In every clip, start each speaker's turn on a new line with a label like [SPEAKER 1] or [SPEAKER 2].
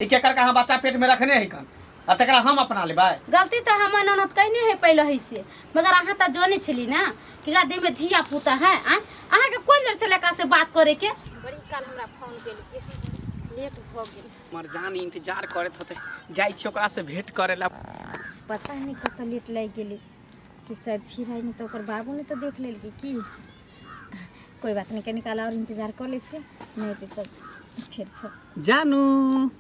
[SPEAKER 1] ई केकर के अहाँ बच्चा पेट में रखने है कन आ तकरा हम अपना लेबै?
[SPEAKER 2] गलती तऽ हमर ननद कहने है पहिले ही से, मगर अहाँ तऽ जानै छली ना कि एकरा देह में धिया पुता है। आँय अहाँके कोन जर छलै एकरा से बात करे के? बड़ी काल हमरा फोन केलकै, लेट भऽ गेल।
[SPEAKER 1] हमर जान इंतजार करैत होतै, जाइ छी ओकरा से भेंट करे ला।
[SPEAKER 3] पता नहि कतऽ लेट लागि गेलै कि सब फिर है, नहि तऽ ओकर बाबू ने तऽ देख लेलकै की। कोई बात नहीं, कनी काल और इंतजार कर लै छियै, नहि हेतै तब फेर फोन।
[SPEAKER 1] जानू,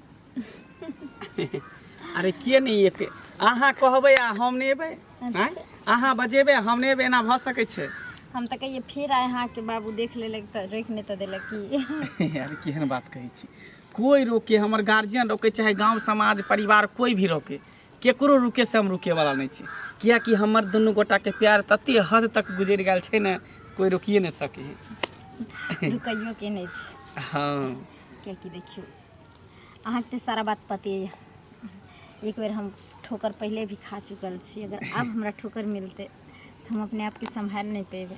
[SPEAKER 1] अरे किए नहि एतै? अहाँ कहबै आ हम नहि एबै? आँय, अहाँ बजेबै हम नहि एबै, एना भऽ सकै छै?
[SPEAKER 3] हम तऽ कहियै फेर आइ अहाँके बाबू देख लेलक तऽ रोकि नहि तऽ देलक की?
[SPEAKER 1] अरे केहन बात कहै छी? कोइ रोके, हमर गार्जियन रोके, चाहे गाँव समाज परिवार कोइ भी रोके, केकरो रुके से हम रुके वाला नहि छी, किएकि हमर दुनू गोटाके प्यार तते हद तक गुजरि गेल छै ने, कोइ रोकिए नहि सकै है।
[SPEAKER 3] रुकैयो के नहि छै। कियाकि देखियौ, अहाँके तऽ सारा बात पते यऽ। एक बेर हम ठोकर पहिले भी खा चुकल छी, अगर आब हमरा ठोकर मिलतै तऽ हम अपने आपके सम्हारि नहि पेबै।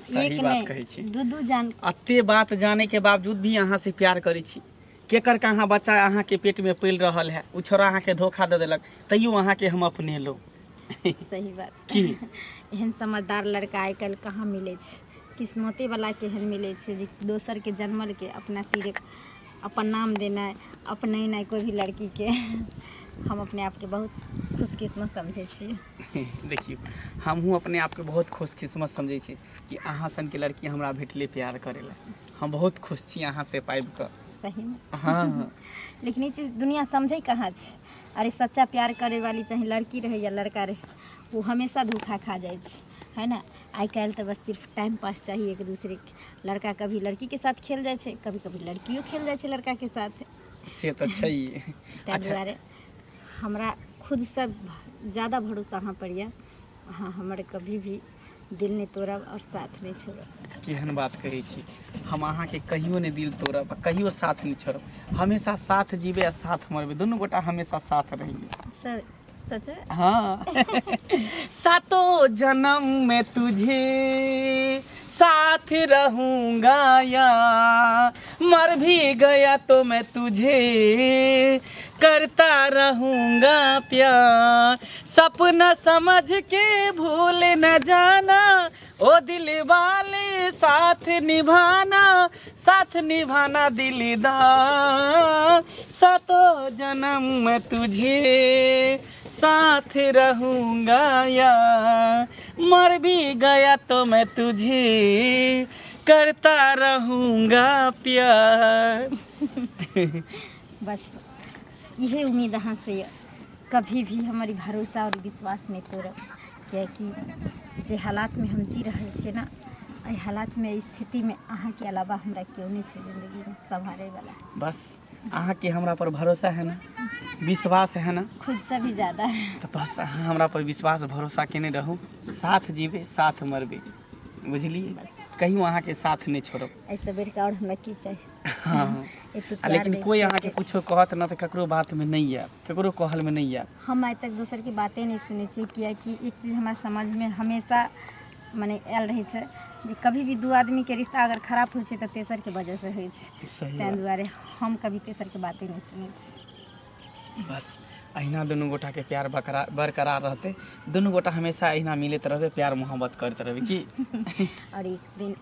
[SPEAKER 1] सही
[SPEAKER 3] एक
[SPEAKER 1] बात
[SPEAKER 3] नहि,
[SPEAKER 1] कहै छी।
[SPEAKER 3] दू दू जान।
[SPEAKER 1] अते बात जाने के बावजूद भी अहाँ से प्यार करै छी। केकर कहाँ बच्चा अहाँके पेटमे पलि रहल है, ओ छोड़ा अहाँके धोखा दऽ देलक, तैयो अहाँके हम अपने लो।
[SPEAKER 3] सही बात।
[SPEAKER 1] की
[SPEAKER 3] एहन समझदार लड़का आइ काल्हि कहाँ मिलै छै? किस्मते वालाके एहन मिलै छै जे दोसरके जनमलके अपना सिरे अपन नाम देनाइ, अपनेनाइ कोइ भी लड़कीके। हम अपने आपके बहुत खुशकिस्मत समझै छियै।
[SPEAKER 1] देखियौ, हमहूँ अपने आपके बहुत खुशकिस्मत समझै छी कि अहाँ सनके लड़की हमरा भेटलै प्यार करै लए। हम बहुत खुश छी अहाँ से पाबि कऽ।
[SPEAKER 3] सहीमे।
[SPEAKER 1] हँ।
[SPEAKER 3] लेकिन ई चीज दुनिया समझै कहाँ छै? अरे सच्चा प्यार करे वाली चाहे लड़की रहे या लड़का रहे, वो हमेशा धोखा खा जाइ छै, है ना? आइ काल्हि तऽ बस सिर्फ टाइम पास चाही एक दूसरेके। लड़का कभी लड़कीके साथ खेल जाइ छै, कभी कभी लड़कियो खेल जाइ छै लड़काके साथ।
[SPEAKER 1] से तऽ छै।
[SPEAKER 3] ताहि दुआरे हमरा खुदसँ ज्यादा भरोसा अहाँ पर यऽ। अहाँ हमर कभी भी दिल नहि तोड़ब आओर साथ नहि छोड़ब।
[SPEAKER 1] केहन बात कहै छी? हम अहाँके कहियो नहि दिल तोड़ब आ कहियो साथ नहि छोड़ब। हमेशा साथ जीबै आ साथ मरबै, दुनू गोटा हमेशा साथ रहेंगे।
[SPEAKER 3] सर सच में?
[SPEAKER 1] हाँ, सातो जन्म में तुझे साथ रहूंगा या मर भी गया तो मैं तुझे करता रहूंगा प्यार। सपना समझ के भूल न जाना, ओ दिल वाले साथ निभाना, साथ निभाना दिलदार। सातो जन्म में तुझे साथ रहूंगा या मर भी गया तो मैं तुझे करता रहूंगा प्यार।
[SPEAKER 3] बस इहे उम्मीद अहाँ से यऽ, कभी भी हमर ई भरोसा आओर विश्वास नहि तोड़ब, किएकि जे हालातमे हम जी रहल छियै ने, एहि हालातमे, एहि स्थितिमे अहाँके अलावा हमरा केओ नहि छै जिन्दगीमे सम्हारैवला।
[SPEAKER 1] बस अहाँके हमरा पर भरोसा है ना, विश्वास है ना?
[SPEAKER 3] खुदसँ भी ज्यादा है।
[SPEAKER 1] तऽ बस अहाँ हमरा पर विश्वास भरोसा केने रहू, साथ जीबै साथ मरबै, बुझलियै? कहियो अहाँके साथ नहि छोड़ब।
[SPEAKER 3] एहिसँ बढ़िकऽ आओर हमरा की चाही? एते
[SPEAKER 1] आ
[SPEAKER 3] प्यार
[SPEAKER 1] लेकिन
[SPEAKER 3] दै
[SPEAKER 1] कोइ
[SPEAKER 3] छियै
[SPEAKER 1] अहाँके
[SPEAKER 3] एते।
[SPEAKER 1] कुछो कहत ने तऽ ककरो बातमे नहि आयब, ककरो कहलमे नहि आयब।
[SPEAKER 3] हम आइ तक दोसरके बाते नहि सुनै छियै, किएकि एक चीज हमरा समझमे हमेशा मने आयल रहै छै जे कभी भी दू आदमीके रिश्ता अगर खराब होइ छै तऽ तेसरके वजहसँ होइ छै।
[SPEAKER 1] सही
[SPEAKER 3] ताहि
[SPEAKER 1] बात।
[SPEAKER 3] दुआरे हम कभी तेसरके बाते नहि सुनै छी।
[SPEAKER 1] बस अहिना दुनू गोटाके प्यार बकरा बरकरार रहतै, दुनू गोटा हमेशा अहिना मिलैत रहबै, प्यार मोहब्बत करैत रहबै की।
[SPEAKER 3] आओर एक दिन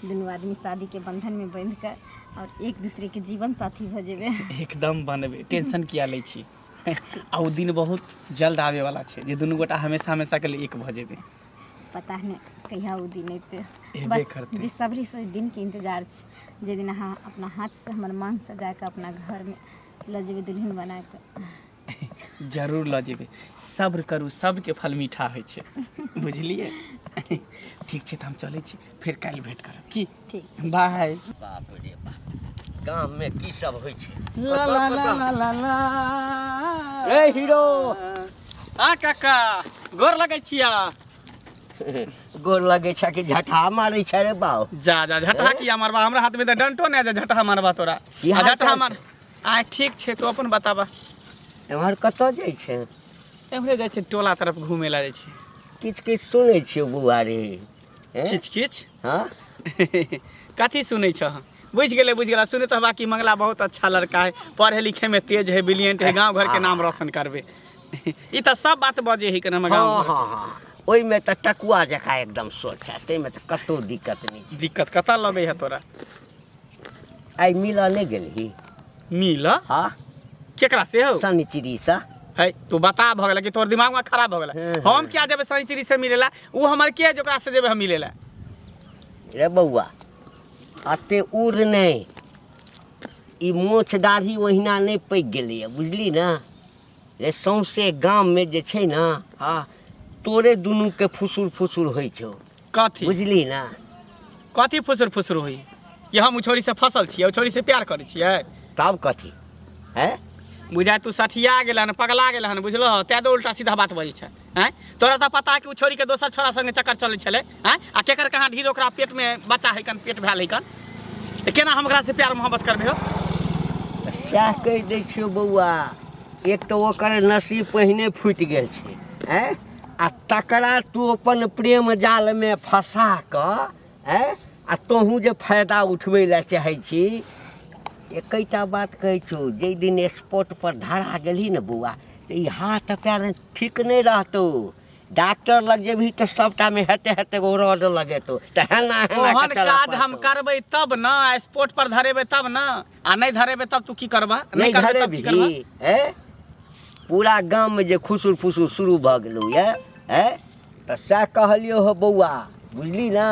[SPEAKER 3] दुनू आदमी शादीके बंधनमे बान्हि कऽ आओर एक दूसरेके जीवन साथी भऽ जेबै।
[SPEAKER 1] एकदम बनबै, टेंशन किया लै छी? आ ओ दिन बहुत जल्द आबैवला छै जे दुनू गोटा हमेशा हमेशाके लिए एक भऽ जेबै।
[SPEAKER 3] पता नहि कहिया ओ दिन एतै।
[SPEAKER 1] एबे
[SPEAKER 3] बस
[SPEAKER 1] करतै।
[SPEAKER 3] बेसब्रीसँ ओहि दिनके इंतजार छै जे दिन अहाँ अपना हाथसँ हमर माँग सजा कऽ अपना घरमे लऽ जेबै दुल्हन बना कऽ।
[SPEAKER 1] जरूर लऽ जेबै, सब्र करू, सबके फल मीठा होइ छै, बुझलियै? ठीक छै, तऽ हम चलै छी, फेर काल्हि भेँट करब की?
[SPEAKER 3] ठीक छै।
[SPEAKER 1] बाय।
[SPEAKER 4] बाप रे बाप, गाममे की सब होइ छै?
[SPEAKER 1] ला ला ला ला ला ला।
[SPEAKER 4] रे हीरो।
[SPEAKER 1] आ काका, गोर लगै छिया।
[SPEAKER 4] गोर लगै छै कि झटहा मारै छै रे बाउ?
[SPEAKER 1] जा जा, झटहा किया मारबा? हमरा हाथ में तऽ डंटो नहि जे झटहा मारबा तोरा।
[SPEAKER 4] की
[SPEAKER 1] आ
[SPEAKER 4] हाल
[SPEAKER 1] झटहा
[SPEAKER 4] चाल
[SPEAKER 1] मार
[SPEAKER 4] छै?
[SPEAKER 1] आ ठीक छै, तू अपन बताबा।
[SPEAKER 4] एम्हर कतऽ जाइ छै?
[SPEAKER 1] एम्हरे जाइ छै, टोला तरफ घूमे ला जाइ छै।
[SPEAKER 4] किछु किछु सुनै छियौ बौआ रे, हैं?
[SPEAKER 1] किछु किछु?
[SPEAKER 4] हँ।
[SPEAKER 1] कथी सुनै छह? बुझि गेलै बुझि गेलै। सुने तो बाकी मंगला बहुत अच्छा लड़का है, पढ़े लिखे में तेज है, ब्रिलियंट है, गांव घर के नाम रोशन करबे। ई तऽ सब बात बजे है कने हमर गांव
[SPEAKER 4] हँ
[SPEAKER 1] घर के।
[SPEAKER 4] हँ हँ, ओहिमे तऽ टकुआ जकाँ एकदम सोच है, ताहिमे तऽ कतहु दिक्कत नहि छै।
[SPEAKER 1] दिक्कत कतऽ लगै है तोरा?
[SPEAKER 4] आइ मिलऽ नहि गेलही?
[SPEAKER 1] मिल?
[SPEAKER 4] हँ।
[SPEAKER 1] केकरा से हो?
[SPEAKER 4] शनिचरीसँ।
[SPEAKER 1] है तू बता भऽ गेलै कि तोहर दिमाग में खराब भऽ गेलै?
[SPEAKER 4] हँ।
[SPEAKER 1] हम क्या जेबै शनिचरी से मिलेला? ओ हमर के है जे ओकरा से जेबै हम मिलेला?
[SPEAKER 4] रे बौआ, अते उड़ नहि, ई मोछ दाढ़ी ओहिना नहि पकि गेलैए, बुझली ने? रे सौंसे गाममे जे छै ने, हँ, तोरे दुनूके फुसुर फुसुर होइ छौ।
[SPEAKER 1] कथी?
[SPEAKER 4] बुझली ने?
[SPEAKER 1] कथी फुसुर फुसुर होई? कि हम ओ छोरी से फसल छियै, ओ छोरी से प्यार करै छियै?
[SPEAKER 4] तब कथी है?
[SPEAKER 1] बुझाय तू सठिया गेल हन, पगला गेल हन, बुझलो? तैं तो उल्टा सीधा बात बजै छै। आँय, तोरा तऽ पता कि ओ छोरी के दोसर छोरा संगे चक्कर चलै छलै? आँय, आ केकर कहाँ ढीर ओकरा पेट में बच्चा है कन, पेट भेल है कन, तऽ केना हम ओकरा से प्यार मोहब्बत करबै हो?
[SPEAKER 4] सएह कहि दै छियौ बौआ, एक तऽ ओकर नसीब पहिने फूटि गेल छै, आँय, आ तकरा तू अपन प्रेम जालमे फंसा कऽ, आँय, आ तोहूँ जे फायदा उठबै लए चाहै छी। एकैटा बात कहै छौ, जाहि दिन स्पॉट पर धरा गेलही ने बौआ, तऽ ई हाथ पैर ठीक नहि रहतौ। डॉक्टर लग जेबही तऽ सबटामे हेते हेते गो रड लगेतौ, तऽ हेना हेना
[SPEAKER 1] ओहन
[SPEAKER 4] के चलऽ
[SPEAKER 1] काज हम
[SPEAKER 4] पड़तौ।
[SPEAKER 1] करबै तब न स्पॉट पर धरेबै तब न, आ नहि धरेबै तब तू की करबा?
[SPEAKER 4] नहि
[SPEAKER 1] करबै तब की करबा?
[SPEAKER 4] धरेबही ए पूरा गाममे जे खुसुर फुसुर शुरू भऽ गेलौ यऽ, ए तऽ सएह कहलियौ हो बौआ, बुझली ने?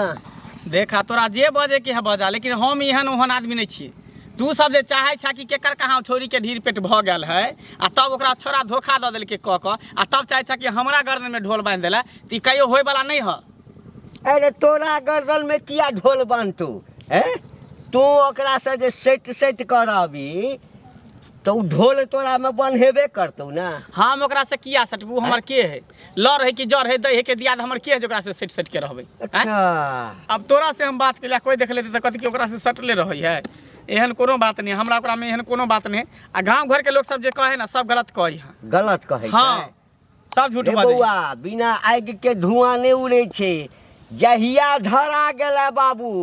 [SPEAKER 1] देखा, तोरा जे बजे के है बजा, लेकिन हम एहन ओहन आदमी नहीं छियै। तू सब जे चाहे छा कि केकर कहाँ छोरी के ढीर पेट भऽ गेल है, आ तब ओकरा छोरा धोखा दऽ देलकै कऽ कऽ, आ तब चाहे छा कि हमरा गर्दन में ढोल बान्हि देला, तऽ ई कहियो होय वाला नहीं है।
[SPEAKER 4] अरे तोरा गर्दन में किया ढोल बान्हतौ? हैं, तू ओकरा से जे सटि सटि कऽ रहबी तऽ ओ ढोल तोरा में बन्हेबे करतौ ने।
[SPEAKER 1] हम ओकरा से किया सटबू? हमर के है? लड़ है कि जड़ है, दै है के दियाद, हमर के है जे ओकरा से सटि सटि के रहबै? आँय?
[SPEAKER 4] अच्छा,
[SPEAKER 1] अब तोरा से हम बात केलियै, कोइ देख लेतै तऽ कहतै कि ओकरा से सटले रहै है। एहन कोनो बात नहीं, हमरा ओकरा में एहन कोनो बात नहीं। आ गांव घर के लोग सब जे कहे ना, सब गलत कहै है।
[SPEAKER 4] गलत कहै छै?
[SPEAKER 1] हाँ, सब झूठ
[SPEAKER 4] रे
[SPEAKER 1] बजै है।
[SPEAKER 4] बौआ, बिना आगि के धुआं नहि उड़ै छै। जहिया धरा गेला बाबू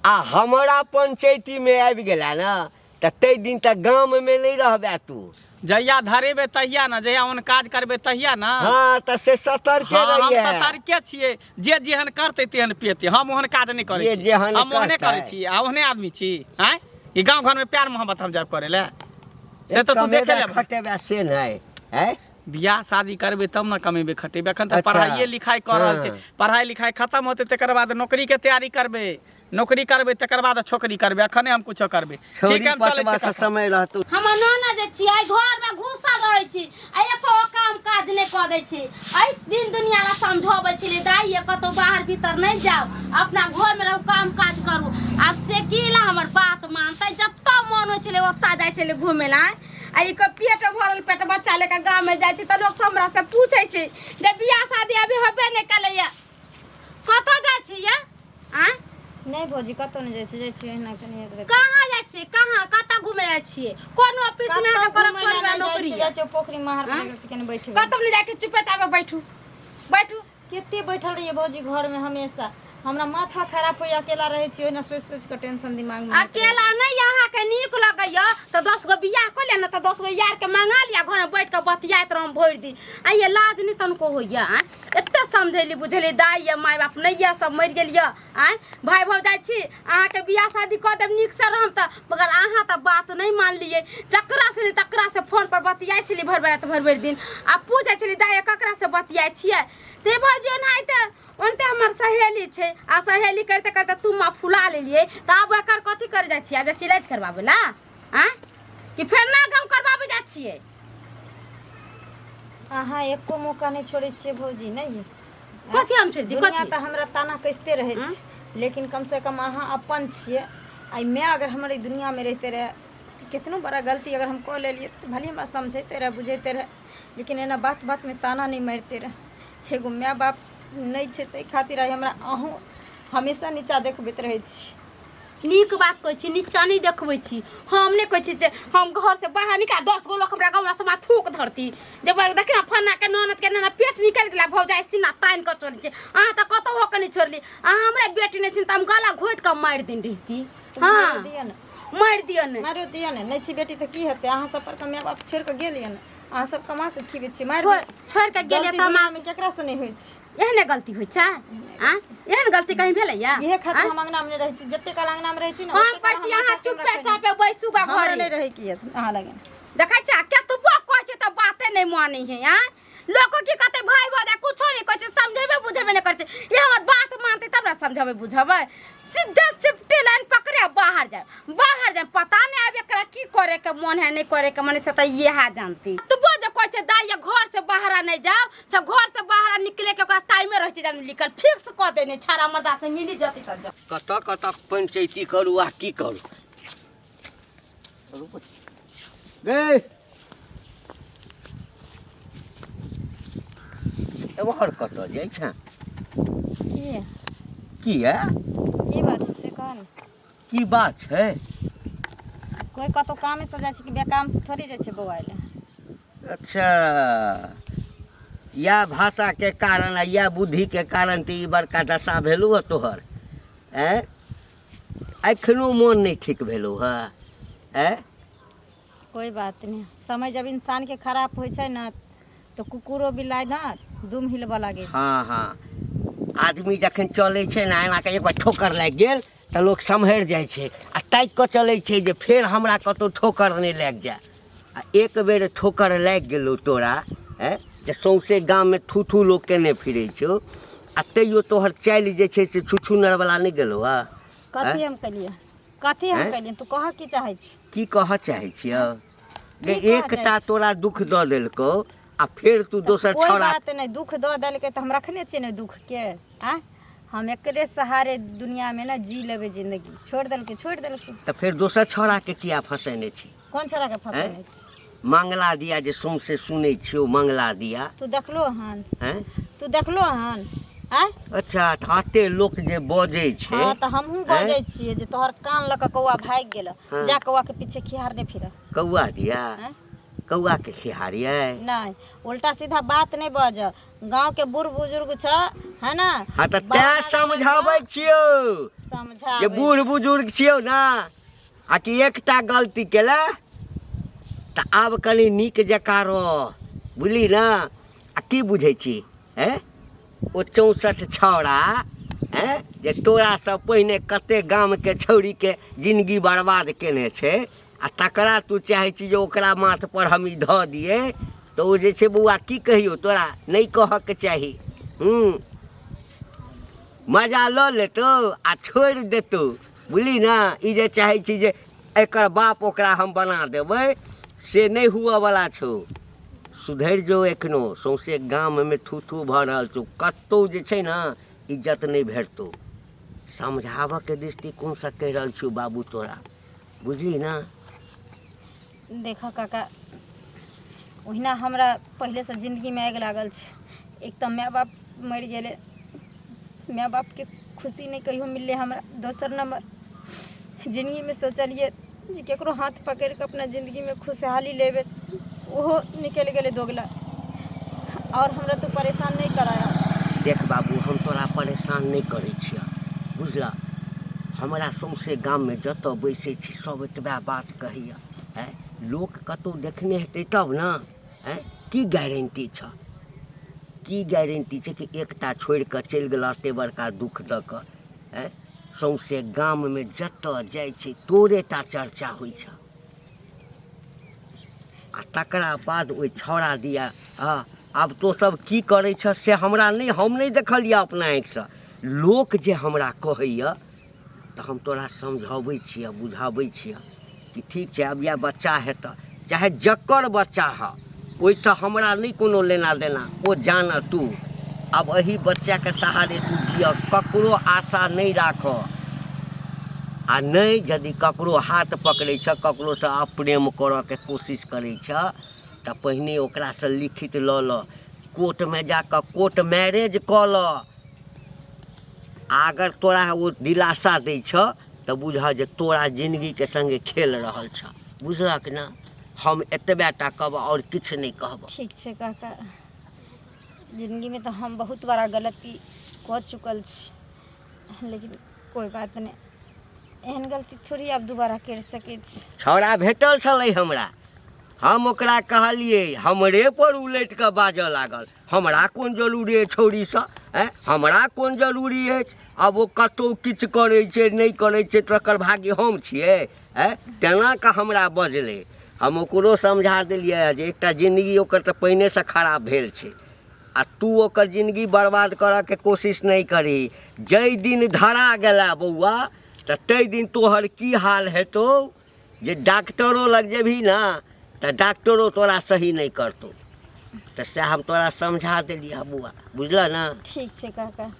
[SPEAKER 4] आ हमरा पंचायती में आबि गेला ने, तऽ ताहि दिन तक गाममे नहि रहबे तू।
[SPEAKER 1] जहिया धरेबै तहिया ना, जहिया ओहन काज करबै तहिया ना।
[SPEAKER 4] हाँ, तऽ से सतर्के
[SPEAKER 1] हाँ, हम
[SPEAKER 4] रहिए।
[SPEAKER 1] सतर्के छियै, जे जेहन करतै तेहन पेतै। हम ओहन काज नहि करै
[SPEAKER 4] जे
[SPEAKER 1] छी।
[SPEAKER 4] जेहन
[SPEAKER 1] हम ओहने
[SPEAKER 4] करतै।
[SPEAKER 1] करै छी आ ओहने आदमी छी। आँय, ई गाँव घरमे प्यार मोहब्बत हम जायब करै लए, से तऽ तू देखे
[SPEAKER 4] कमेबे
[SPEAKER 1] लेबे।
[SPEAKER 4] खटेबे से नहि है।
[SPEAKER 1] बियाह शादी करबै तब ने कमेबै खटेबै। एखन तऽ
[SPEAKER 4] अच्छा।
[SPEAKER 1] पढ़ाइए लिखाइ कऽ रहल छै।
[SPEAKER 4] हाँ।
[SPEAKER 1] पढ़ाइ लिखाइ खतम होतै तकर बाद नौकरीके तैयारी करबै, नौकरी करबै तकर बाद छोकरी करबै। अखने हम कुछो करबै?
[SPEAKER 4] छौरी
[SPEAKER 1] ठीक है, हम चलै
[SPEAKER 4] पटवा
[SPEAKER 1] छी
[SPEAKER 4] से
[SPEAKER 1] काका।
[SPEAKER 4] समय रहतौ।
[SPEAKER 2] हमर नाना जे छियै घर में घुसल रहै छी आ एको काम काज नहि कऽ दै छी। एहि दिन दुनिया ला समझाबै छलै, दाइ ये कतौ बाहर भीतर नहि जाउ, अपना घर में रहू, काम काज करू, आ से की ला हमर बात मानतै? जतऽ मन होइ छलै ओतऽ जाइ छलै घुमै ला। आ ई के पेट भरल पेट बच्चा लेके गाँव में जाइ छै तऽ लोक सब हमरा से पूछै छै जे बियाह शादी अभी होबे नहि केलैया, कतऽ जाइ छियै? आँय?
[SPEAKER 3] नहि भौजी, कतहु नहि जाइ छी, जाइ छी ओहिना कनि एक बेर।
[SPEAKER 2] कहाँ जाइ छियै? कहाँ कतऽ घुमै जाइ छियै? कोन ऑफिस में अहाँके
[SPEAKER 3] कतहु
[SPEAKER 2] करऽ
[SPEAKER 3] घुमय लए
[SPEAKER 2] पड़ै
[SPEAKER 3] नहि जाइ
[SPEAKER 2] नौकरी?
[SPEAKER 3] छी, जाइ छी पोखरि महार पर
[SPEAKER 2] आँय?
[SPEAKER 3] एक रत्ती कनि बैठबै।
[SPEAKER 2] कतौ नहि जाके, चुपे चापे बैठू बैठू।
[SPEAKER 3] कते बैठल रहियै भौजी घरमे हमेशा, हमरा माथा खराब होइया। अकेला रहै छी, ओहिना सोचि सोचि कऽ टेंशन दिमागमे होइत रहैया।
[SPEAKER 2] अकेला नहि अहाँके नीक लगैया तऽ 10 गो बियाह कऽ लिअ ने, तऽ 10 गो यारके मंगा लिअ, घरमे बैठ कऽ बतियाइत रहम भरि दिन। आ ये लाज नहि तनिको होइया? आँय, एते समझेली बुझेली, दाइ ये माय बाप नहि ये, सब मरि गेल ये। आँय भाय भौजाइ छी, अहाँके बियाह शादी कऽ देब, नीकसँ रहम तऽ, मगर अहाँ तऽ बात नहि मानलियै। जकरा से नहि तकरा से फोन पर बतियाइ छलियै भरि राति भरि भरि दिन, आ पूछै छलियै, दाइ ककरा से बतियाइ छियै? ते भौजी ओनाहिते ओनाहिते हमर सहेली छै। आ सहेली करिते करिते तुमा फुला लेलियै, तऽ आब एकर कथी करे जाइ छियै? आब जाइ छियै इलाज करबाबै लए? आँय, कि फेर ना गाँव करबाबै जाइ छियै?
[SPEAKER 3] अहाँ एको मौका नहि छोड़ै छियै भौजी, नहि?
[SPEAKER 2] कथी हम छोड़ि दी?
[SPEAKER 3] दुनिया
[SPEAKER 2] कथी
[SPEAKER 3] तऽ हमरा ताना कसिते रहै छै, लेकिन कमसँ कम अहाँ अपन छियै। आइ माय अगर हमर एहि दुनियामे रहिते रहए तऽ केतनो बड़ा गलती अगर हम कऽ लेलियै तऽ भले हमरा समझैते रहए बुझैते रहए, लेकिन एना बात बातमे ताना नहि मारिते रहए। एगो माय बाप नहि छै ताहि खातिर आइ हमरा अहूँ हमेशा नीचा देखबैत रहै छी।
[SPEAKER 2] नीक बात कहै छी, नीचा नहि देखबै छी। हम नहि कहै छी जे हम घर से बाहर निकाल 10 गो लोक हमरा गाँव समाज थूक धरती जे देखी ने फन्ना के ननद के ननद पेट निकलि गेला, भौजाइ सीना तानि कऽ चोरी छै। अहाँ तऽ कतहु होके नहि छोड़ली। अहाँ हमरा बेटी नहि छी तऽ हम गला घोटि कऽ मारि देने रहिती। हँ,
[SPEAKER 3] दिअ ने,
[SPEAKER 2] मारि दिअ ने,
[SPEAKER 3] मारियो दिअ ने। नहि छी बेटी तऽ की हेतै? अहाँ सब पर के माय बाप छोड़ि कऽ गेल यऽ ने, अहाँ सब कमा कऽ खिबै छी। मारि
[SPEAKER 2] छोड़ि छोड़ि कऽ गेलियै
[SPEAKER 3] गलती
[SPEAKER 2] तऽ हम
[SPEAKER 3] दुनियामे केकरा से नहि होइ छै?
[SPEAKER 2] एहने गलती होइ छै? आ एहन गलती कहीं भेलैया?
[SPEAKER 3] इहे खातिर हम अंगना में नहि रहै छी। जते काल अंगना में रहै छी ने,
[SPEAKER 2] हम
[SPEAKER 3] ओते
[SPEAKER 2] कहै
[SPEAKER 3] काल
[SPEAKER 2] छी
[SPEAKER 3] हम
[SPEAKER 2] अहाँ
[SPEAKER 3] माथा
[SPEAKER 2] चुपे
[SPEAKER 3] रखै
[SPEAKER 2] चापे बैसू गा
[SPEAKER 3] हमरा
[SPEAKER 2] घरे
[SPEAKER 3] नहि रहै की अहाँ लगे।
[SPEAKER 2] देखै छै, केतबो कहै छै तऽ बाते नहि मानै है। आ लोक की कहतै? भाय भौजाइ कुछो नहि कहै छै, समझेबे बुझेबे नहि करै छै। ई हमर बात मानतै तब ने समझेबै बुझेबै। सीधे सिफ्टी लाइन पकड़े आ बाहर जाए, बाहर जाए। पता नहीं आब एकरा की करे के मन है, नहीं करे के मन है, से तऽ इएह जानती। तबो जे कहै छै दाइ ये घर से बाहर नहीं जाओ, सब घर से बाहर निकले के ओकरा टाइमे रहै छै जानु लिखल फिक्स कऽ देने छाड़ा मर्दा से मिली जती तऽ जाओ।
[SPEAKER 4] कतऽ कतऽ पंचैती करू आ की करू गे? एम्हर कतऽ जाइ छै?
[SPEAKER 3] की?
[SPEAKER 4] किया?
[SPEAKER 3] की बात छै से कह ने।
[SPEAKER 4] की बात छै?
[SPEAKER 3] कोइ कतहु कामेसँ जाइ छै कि बेकाम से थोड़े जाइ छै बौआइ लए?
[SPEAKER 4] अच्छा, इएह भाषाके कारण आ इएह बुद्धिके कारण तऽ ई बड़का दशा भेलौ हँ तोहर। आँय, एखनो मोन नहि ठीक भेलौ हँ? आँय?
[SPEAKER 3] कोइ बात नहि। समय जब इंसानके खराब होइ छै ने तऽ कुकुरो बिलाइ ने दुम हिलबऽ लागै छै।
[SPEAKER 4] हँ हँ, आदमी जखन चलै छै ने एना कऽ, एक बार ठोकर लागि गेल तऽ लोक सम्हरि जाइ छै आ ताकि कऽ चलै छै जे फेर हमरा कतहु ठोकर नहि लागि जाय। आ एक बेर ठोकर लागि गेलौ तोरा, आँय, जे सौँसे गाममे थू थू लोक केने फिरै छौ आ तैयो तोहर चालि जे छै से छुछुनरवला नहि गेलौ हँ?
[SPEAKER 3] कथी हम केलियै? कथी हम
[SPEAKER 4] आँय?
[SPEAKER 3] केलियै? तू कहऽ की चाहै छी?
[SPEAKER 4] की कहऽ चाहै छियौ जे
[SPEAKER 3] की कहऽ
[SPEAKER 4] एकटा
[SPEAKER 3] चाहै छी?
[SPEAKER 4] तोरा दुख दऽ देलकौ आ फेर तू दोसर
[SPEAKER 3] कोइ
[SPEAKER 4] छौड़ा।
[SPEAKER 3] बात नहि, दुख दऽ देलकै तऽ हम रखने छियै ने दुखके। आँय, हम एकरे सहारे दुनियामे ने जी लेबै जिन्दगी। छोड़ि देलकै, छोड़ि देलकै।
[SPEAKER 4] तऽ फेर दोसर छौड़ाके किया फँसेने छी?
[SPEAKER 3] कोन छोड़ाके फँसेने छी?
[SPEAKER 4] मंगला दिया जे सौँसे सुनै छियौ, मंगला दिया।
[SPEAKER 3] तू देखलो हन?
[SPEAKER 4] आँय?
[SPEAKER 3] तू देखलो हन? आँय?
[SPEAKER 4] अच्छा, तऽ एते लोक जे बजै छै।
[SPEAKER 3] हँ, तऽ हमहूँ बजै छियै जे तोहर कान लऽ कऽ कौआ भागि गेल।
[SPEAKER 4] हँ।
[SPEAKER 3] जा, कौआ के पीछे खिहार नहि फिर।
[SPEAKER 4] कौआ दिया?
[SPEAKER 3] आँय?
[SPEAKER 4] कौआ के खिहारियै?
[SPEAKER 3] नहि, उल्टा सीधा बात नहि बज। गाँव के बूढ़ बुजुर्ग छ है ना?
[SPEAKER 4] हँ, तऽ तैं समझाबै छियौ
[SPEAKER 3] समझा
[SPEAKER 4] जे बूढ़ बुजुर्ग छियौ ने आ कि एकटा गलती केला तऽ आब कनि नीक जकाँ रह, बुझली ने? आ की बुझै छी? हैं, ओ 64 छौड़ा हैं जे तोरासँ पहिने कते गामके छौड़ीके जिनगी बर्बाद केने छै आ तकरा तू चाहै छी जे ओकरा माथपर हम ई धऽ दियै, तऽ ओ जे छै बौआ, की कहियौ तोरा, नहि कहऽके चाही। हूँ, मजा लऽ लेतौ आ छोड़ि देतौ, बुझली ने? ई जे चाहै छी जे एकर बाप ओकरा हम बना देबै, से नहि हुअवला छौ। सुधरि जो एखनो। सौँसे गाममे थू थू भऽ रहल छौ, कतहु जे छै ने इज्जत नहि भेटतौ। समझाबऽके दृष्टिकोणसँ कहि रहल छियौ बाबू तोरा, बुझली ने?
[SPEAKER 3] देखऽ काका, ओहिना हमरा पहिलेसँ जिन्दगीमे आगि लागल छै। एक तऽ माय बाप मरि गेलै, माय बापके खुशी नहि कहियो मिललै हमरा। दोसर नम्बर जिन्दगीमे सोचलियै जे ककरो हाथ पकड़ि कऽ अपना जिन्दगीमे खुशहाली लेबै, ओहो निकलि गेलै दोगला। आओर हमरा तू परेशान नहि करऽ।
[SPEAKER 4] देख बाबू, हम तोरा परेशान नहि करै छियह, बुझलह? हमरा सौँसे गाममे जतऽ बैसै छी सब एतबे बात कहैए। आँय, लोक कतहु देखने हेतै तब ने? आँय, की गारंटी छऽ? की गारंटी छै कि एकटा छोड़ि कऽ चलि गेलह एते बड़का दुःख दऽ कऽ? आँय, सौँसे गाममे जतऽ जाइ छै तोरे टा चर्चा होइ छऽ आ तकरा बाद ओहि छौड़ा दिया। हँ, आब तो सब की करै छह से हमरा नहि, हम नहि देखलियै अपना आँखिसँ। लोक जे हमरा कहैए तऽ हम तोरा समझाबै छियऽ, बुझाबै छियऽ कि ठीक छै, आब इएह बच्चा हेतऽ चाहे जकर बच्चा हऽ, ओहिसँ हमरा नहि कोनो लेना देना, ओ जानऽ। तू आब एहि बच्चाके सहारे तू जियऽ, ककरो आशा नहि राखऽ आ नहि यदि ककरो हाथ पकड़ै छऽ, ककरोसँ अप्रेम करऽके कोशिश करै छऽ तऽ पहिने ओकरासँ लिखित लऽ लऽ, कोर्टमे जा कऽ कोर्ट मैरेज कऽ लऽ। आ अगर तोरा ओ दिलासा दै छऽ तऽ बुझह जे तोरा जिनगीके सङ्गे खेल रहल छह। बुझलक ने? हम एतबे टा कहबह, आओर किछु नहि कहबह।
[SPEAKER 3] ठीक छै काका, जिन्दगीमे तऽ हम बहुत बड़ा गलती कऽ चुकल छी, लेकिन कोइ बात नहि, एहन गलती थोड़ी आब दोबारा करि सकै छी।
[SPEAKER 4] छौड़ा भेटल छलै हमरा, हम ओकरा कहलियै, हमरे पर उलटि कऽ बाजऽ लागल, हमरा कोन जरूरी अछि छौड़ीसँ? आँय, हमरा कोन जरूरी अछि? आब ओ कतहु किछु करै छै नहि करै छै तकर भागी हम छियै? आँय, तेना कऽ हमरा बजलै। हम ओकरो समझा देलियै जे एकटा जिन्दगी ओकर तऽ पहिनेसँ खराब भेल छै, आ तू ओकर जिन्दगी बर्बाद करऽके कोशिश नहि करही। जाहि दिन धरा गेला बौआ, तऽ ताहि दिन तोहर की हाल हेतौ जे डॉक्टरो लग जेबही ने तऽ डॉक्टरो तोरा सही नहि करतौ। तऽ सएह हम तोरा समझा देलियह बौआ, बुझलह ने?
[SPEAKER 3] ठीक छै काका।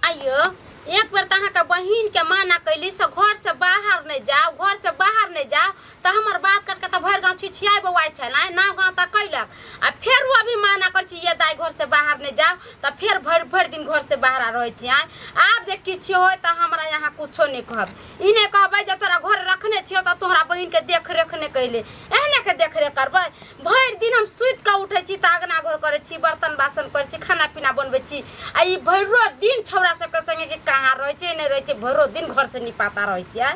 [SPEAKER 2] आइयो एक बेर तऽ अहाँके बहिनके माना कैली से घरसँ बाहर नहि जाउ, घरसँ बाहर नहि जाउ, तऽ हमर बात करके तऽ भरि गाँव छिछियाइ बौआइ छलै, नाव गाँव तऽ कैलक। आ फेर ओ अभी माना करै छी ये दाइ घरसँ बाहर नहि जाउ, तऽ फेर भरि भरि दिन घरसँ बाहर रहै छी। आँय, आब जे किछु होय तऽ हमरा यहाँ कुछो नहि कहब। ई नहि कहबै जे तोरा घर रखने छियौ तऽ तोहरा बहिनके देखरेख नहि कैले। एहनेके देखरेख करबै? भरि दिन हम सुति कऽ उठै छी तऽ अगना घर करै छी, बर्तन बासन करै छी, खाना पीना बनबै छी, आ ई भरिरो दिन छौड़ा सबके संगे कि कहाँ रहै छै नहि रहै छै, भरिरो दिन घरसँ निपाता रहै छियै।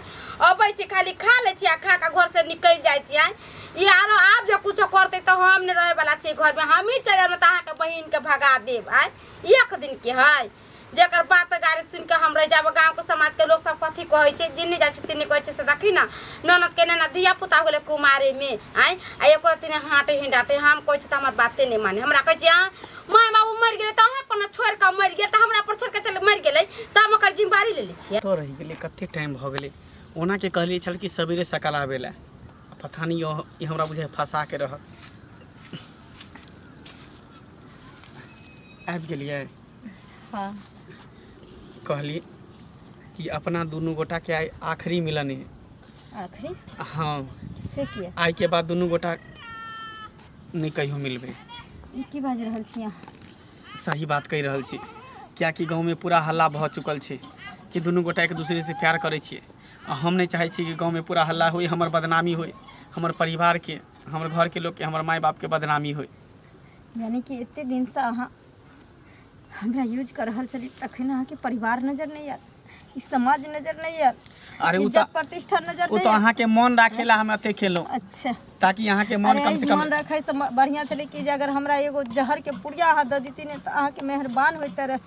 [SPEAKER 2] अबै छी खाली खा लै छी आ खा कऽ घरसँ निकलि जाइ छियै। ई आरो आब जे कुछो करतै तऽ हम नहि रहैवला छियै घरमे, हमही चलि जायब, तऽ अहाँके बहिनके भगा देब। आँय, एक दिनके हइ जेकर बात गारि सुनि कऽ हम रहि जायब? गाँवके समाजके लोक सब कथी कहै छै? जिन्ने जाइ छै तिन्ने कहै छै से देखी ने ननदके ने ने धिया पुता हो गेलै कुमारीमे। आँय, आ एको रत्ती नहि हाँटे हिंडाटे। हम कहै छी तऽ हमर बाते नहि माने। हमरा कहै छै, आँय, माय बाबू मरि गेलै तऽ अहेँ पर ने छोड़ि कऽ मरि गेल, तऽ हमरा पर छोड़ि कऽ चलि मरि गेलै तऽ हम ओकर जिम्मेवारी लेले छियै?
[SPEAKER 1] कतऽ रहि गेलै? कते टाइम भऽ गेलै? ओना के कहलियै छल कि सवेरे सकाल आबै लए, पता नहि ई हमरा बुझाइ फंसा के रहत। आबि गेलियै?
[SPEAKER 3] हाँ।
[SPEAKER 1] कहली कि अपना दुनू गोटा के आइ आखिरी मिलन है।
[SPEAKER 3] आखिरी?
[SPEAKER 1] हाँ।
[SPEAKER 3] से किया?
[SPEAKER 1] आइ के बाद दुनू गोटा नहि कहियो मिलबै।
[SPEAKER 3] ई की बाजि रहल छी अहाँ?
[SPEAKER 1] सही बात कहि रहल छी, कियाकि गाँवमे पूरा हल्ला भऽ चुकल छै कि दुनू गोटा एक दूसरे से प्यार करै छियै, आ हम नहि चाहै छी कि गाँवमे पूरा हल्ला होइ, हमर बदनामी होइ, हमर परिवारके, हमर घरके लोकके, हमर माय बापके बदनामी होइ।
[SPEAKER 3] यानी कि एते दिनसँ अहाँ हमरा यूज कर रहल छली, तखन अहाँके परिवार नजर नहि आयल, ई समाज नजर नहि आयल?
[SPEAKER 1] अरे उ
[SPEAKER 3] इज्जत प्रतिष्ठा नजर
[SPEAKER 1] ओ
[SPEAKER 3] नहि
[SPEAKER 1] तऽ
[SPEAKER 3] आयल?
[SPEAKER 1] अहाँके मन राखेला हम एते खेलहुँ।
[SPEAKER 3] अच्छा।
[SPEAKER 1] ताकि अहाँके मन
[SPEAKER 3] अरे
[SPEAKER 1] कम से कम
[SPEAKER 3] मन रखै से बढ़िआँ छलै कि जे अगर हमरा एगो जहरके पुड़िया अहाँ दऽ देती ने तऽ अहाँके मेहरबान होइते रहे।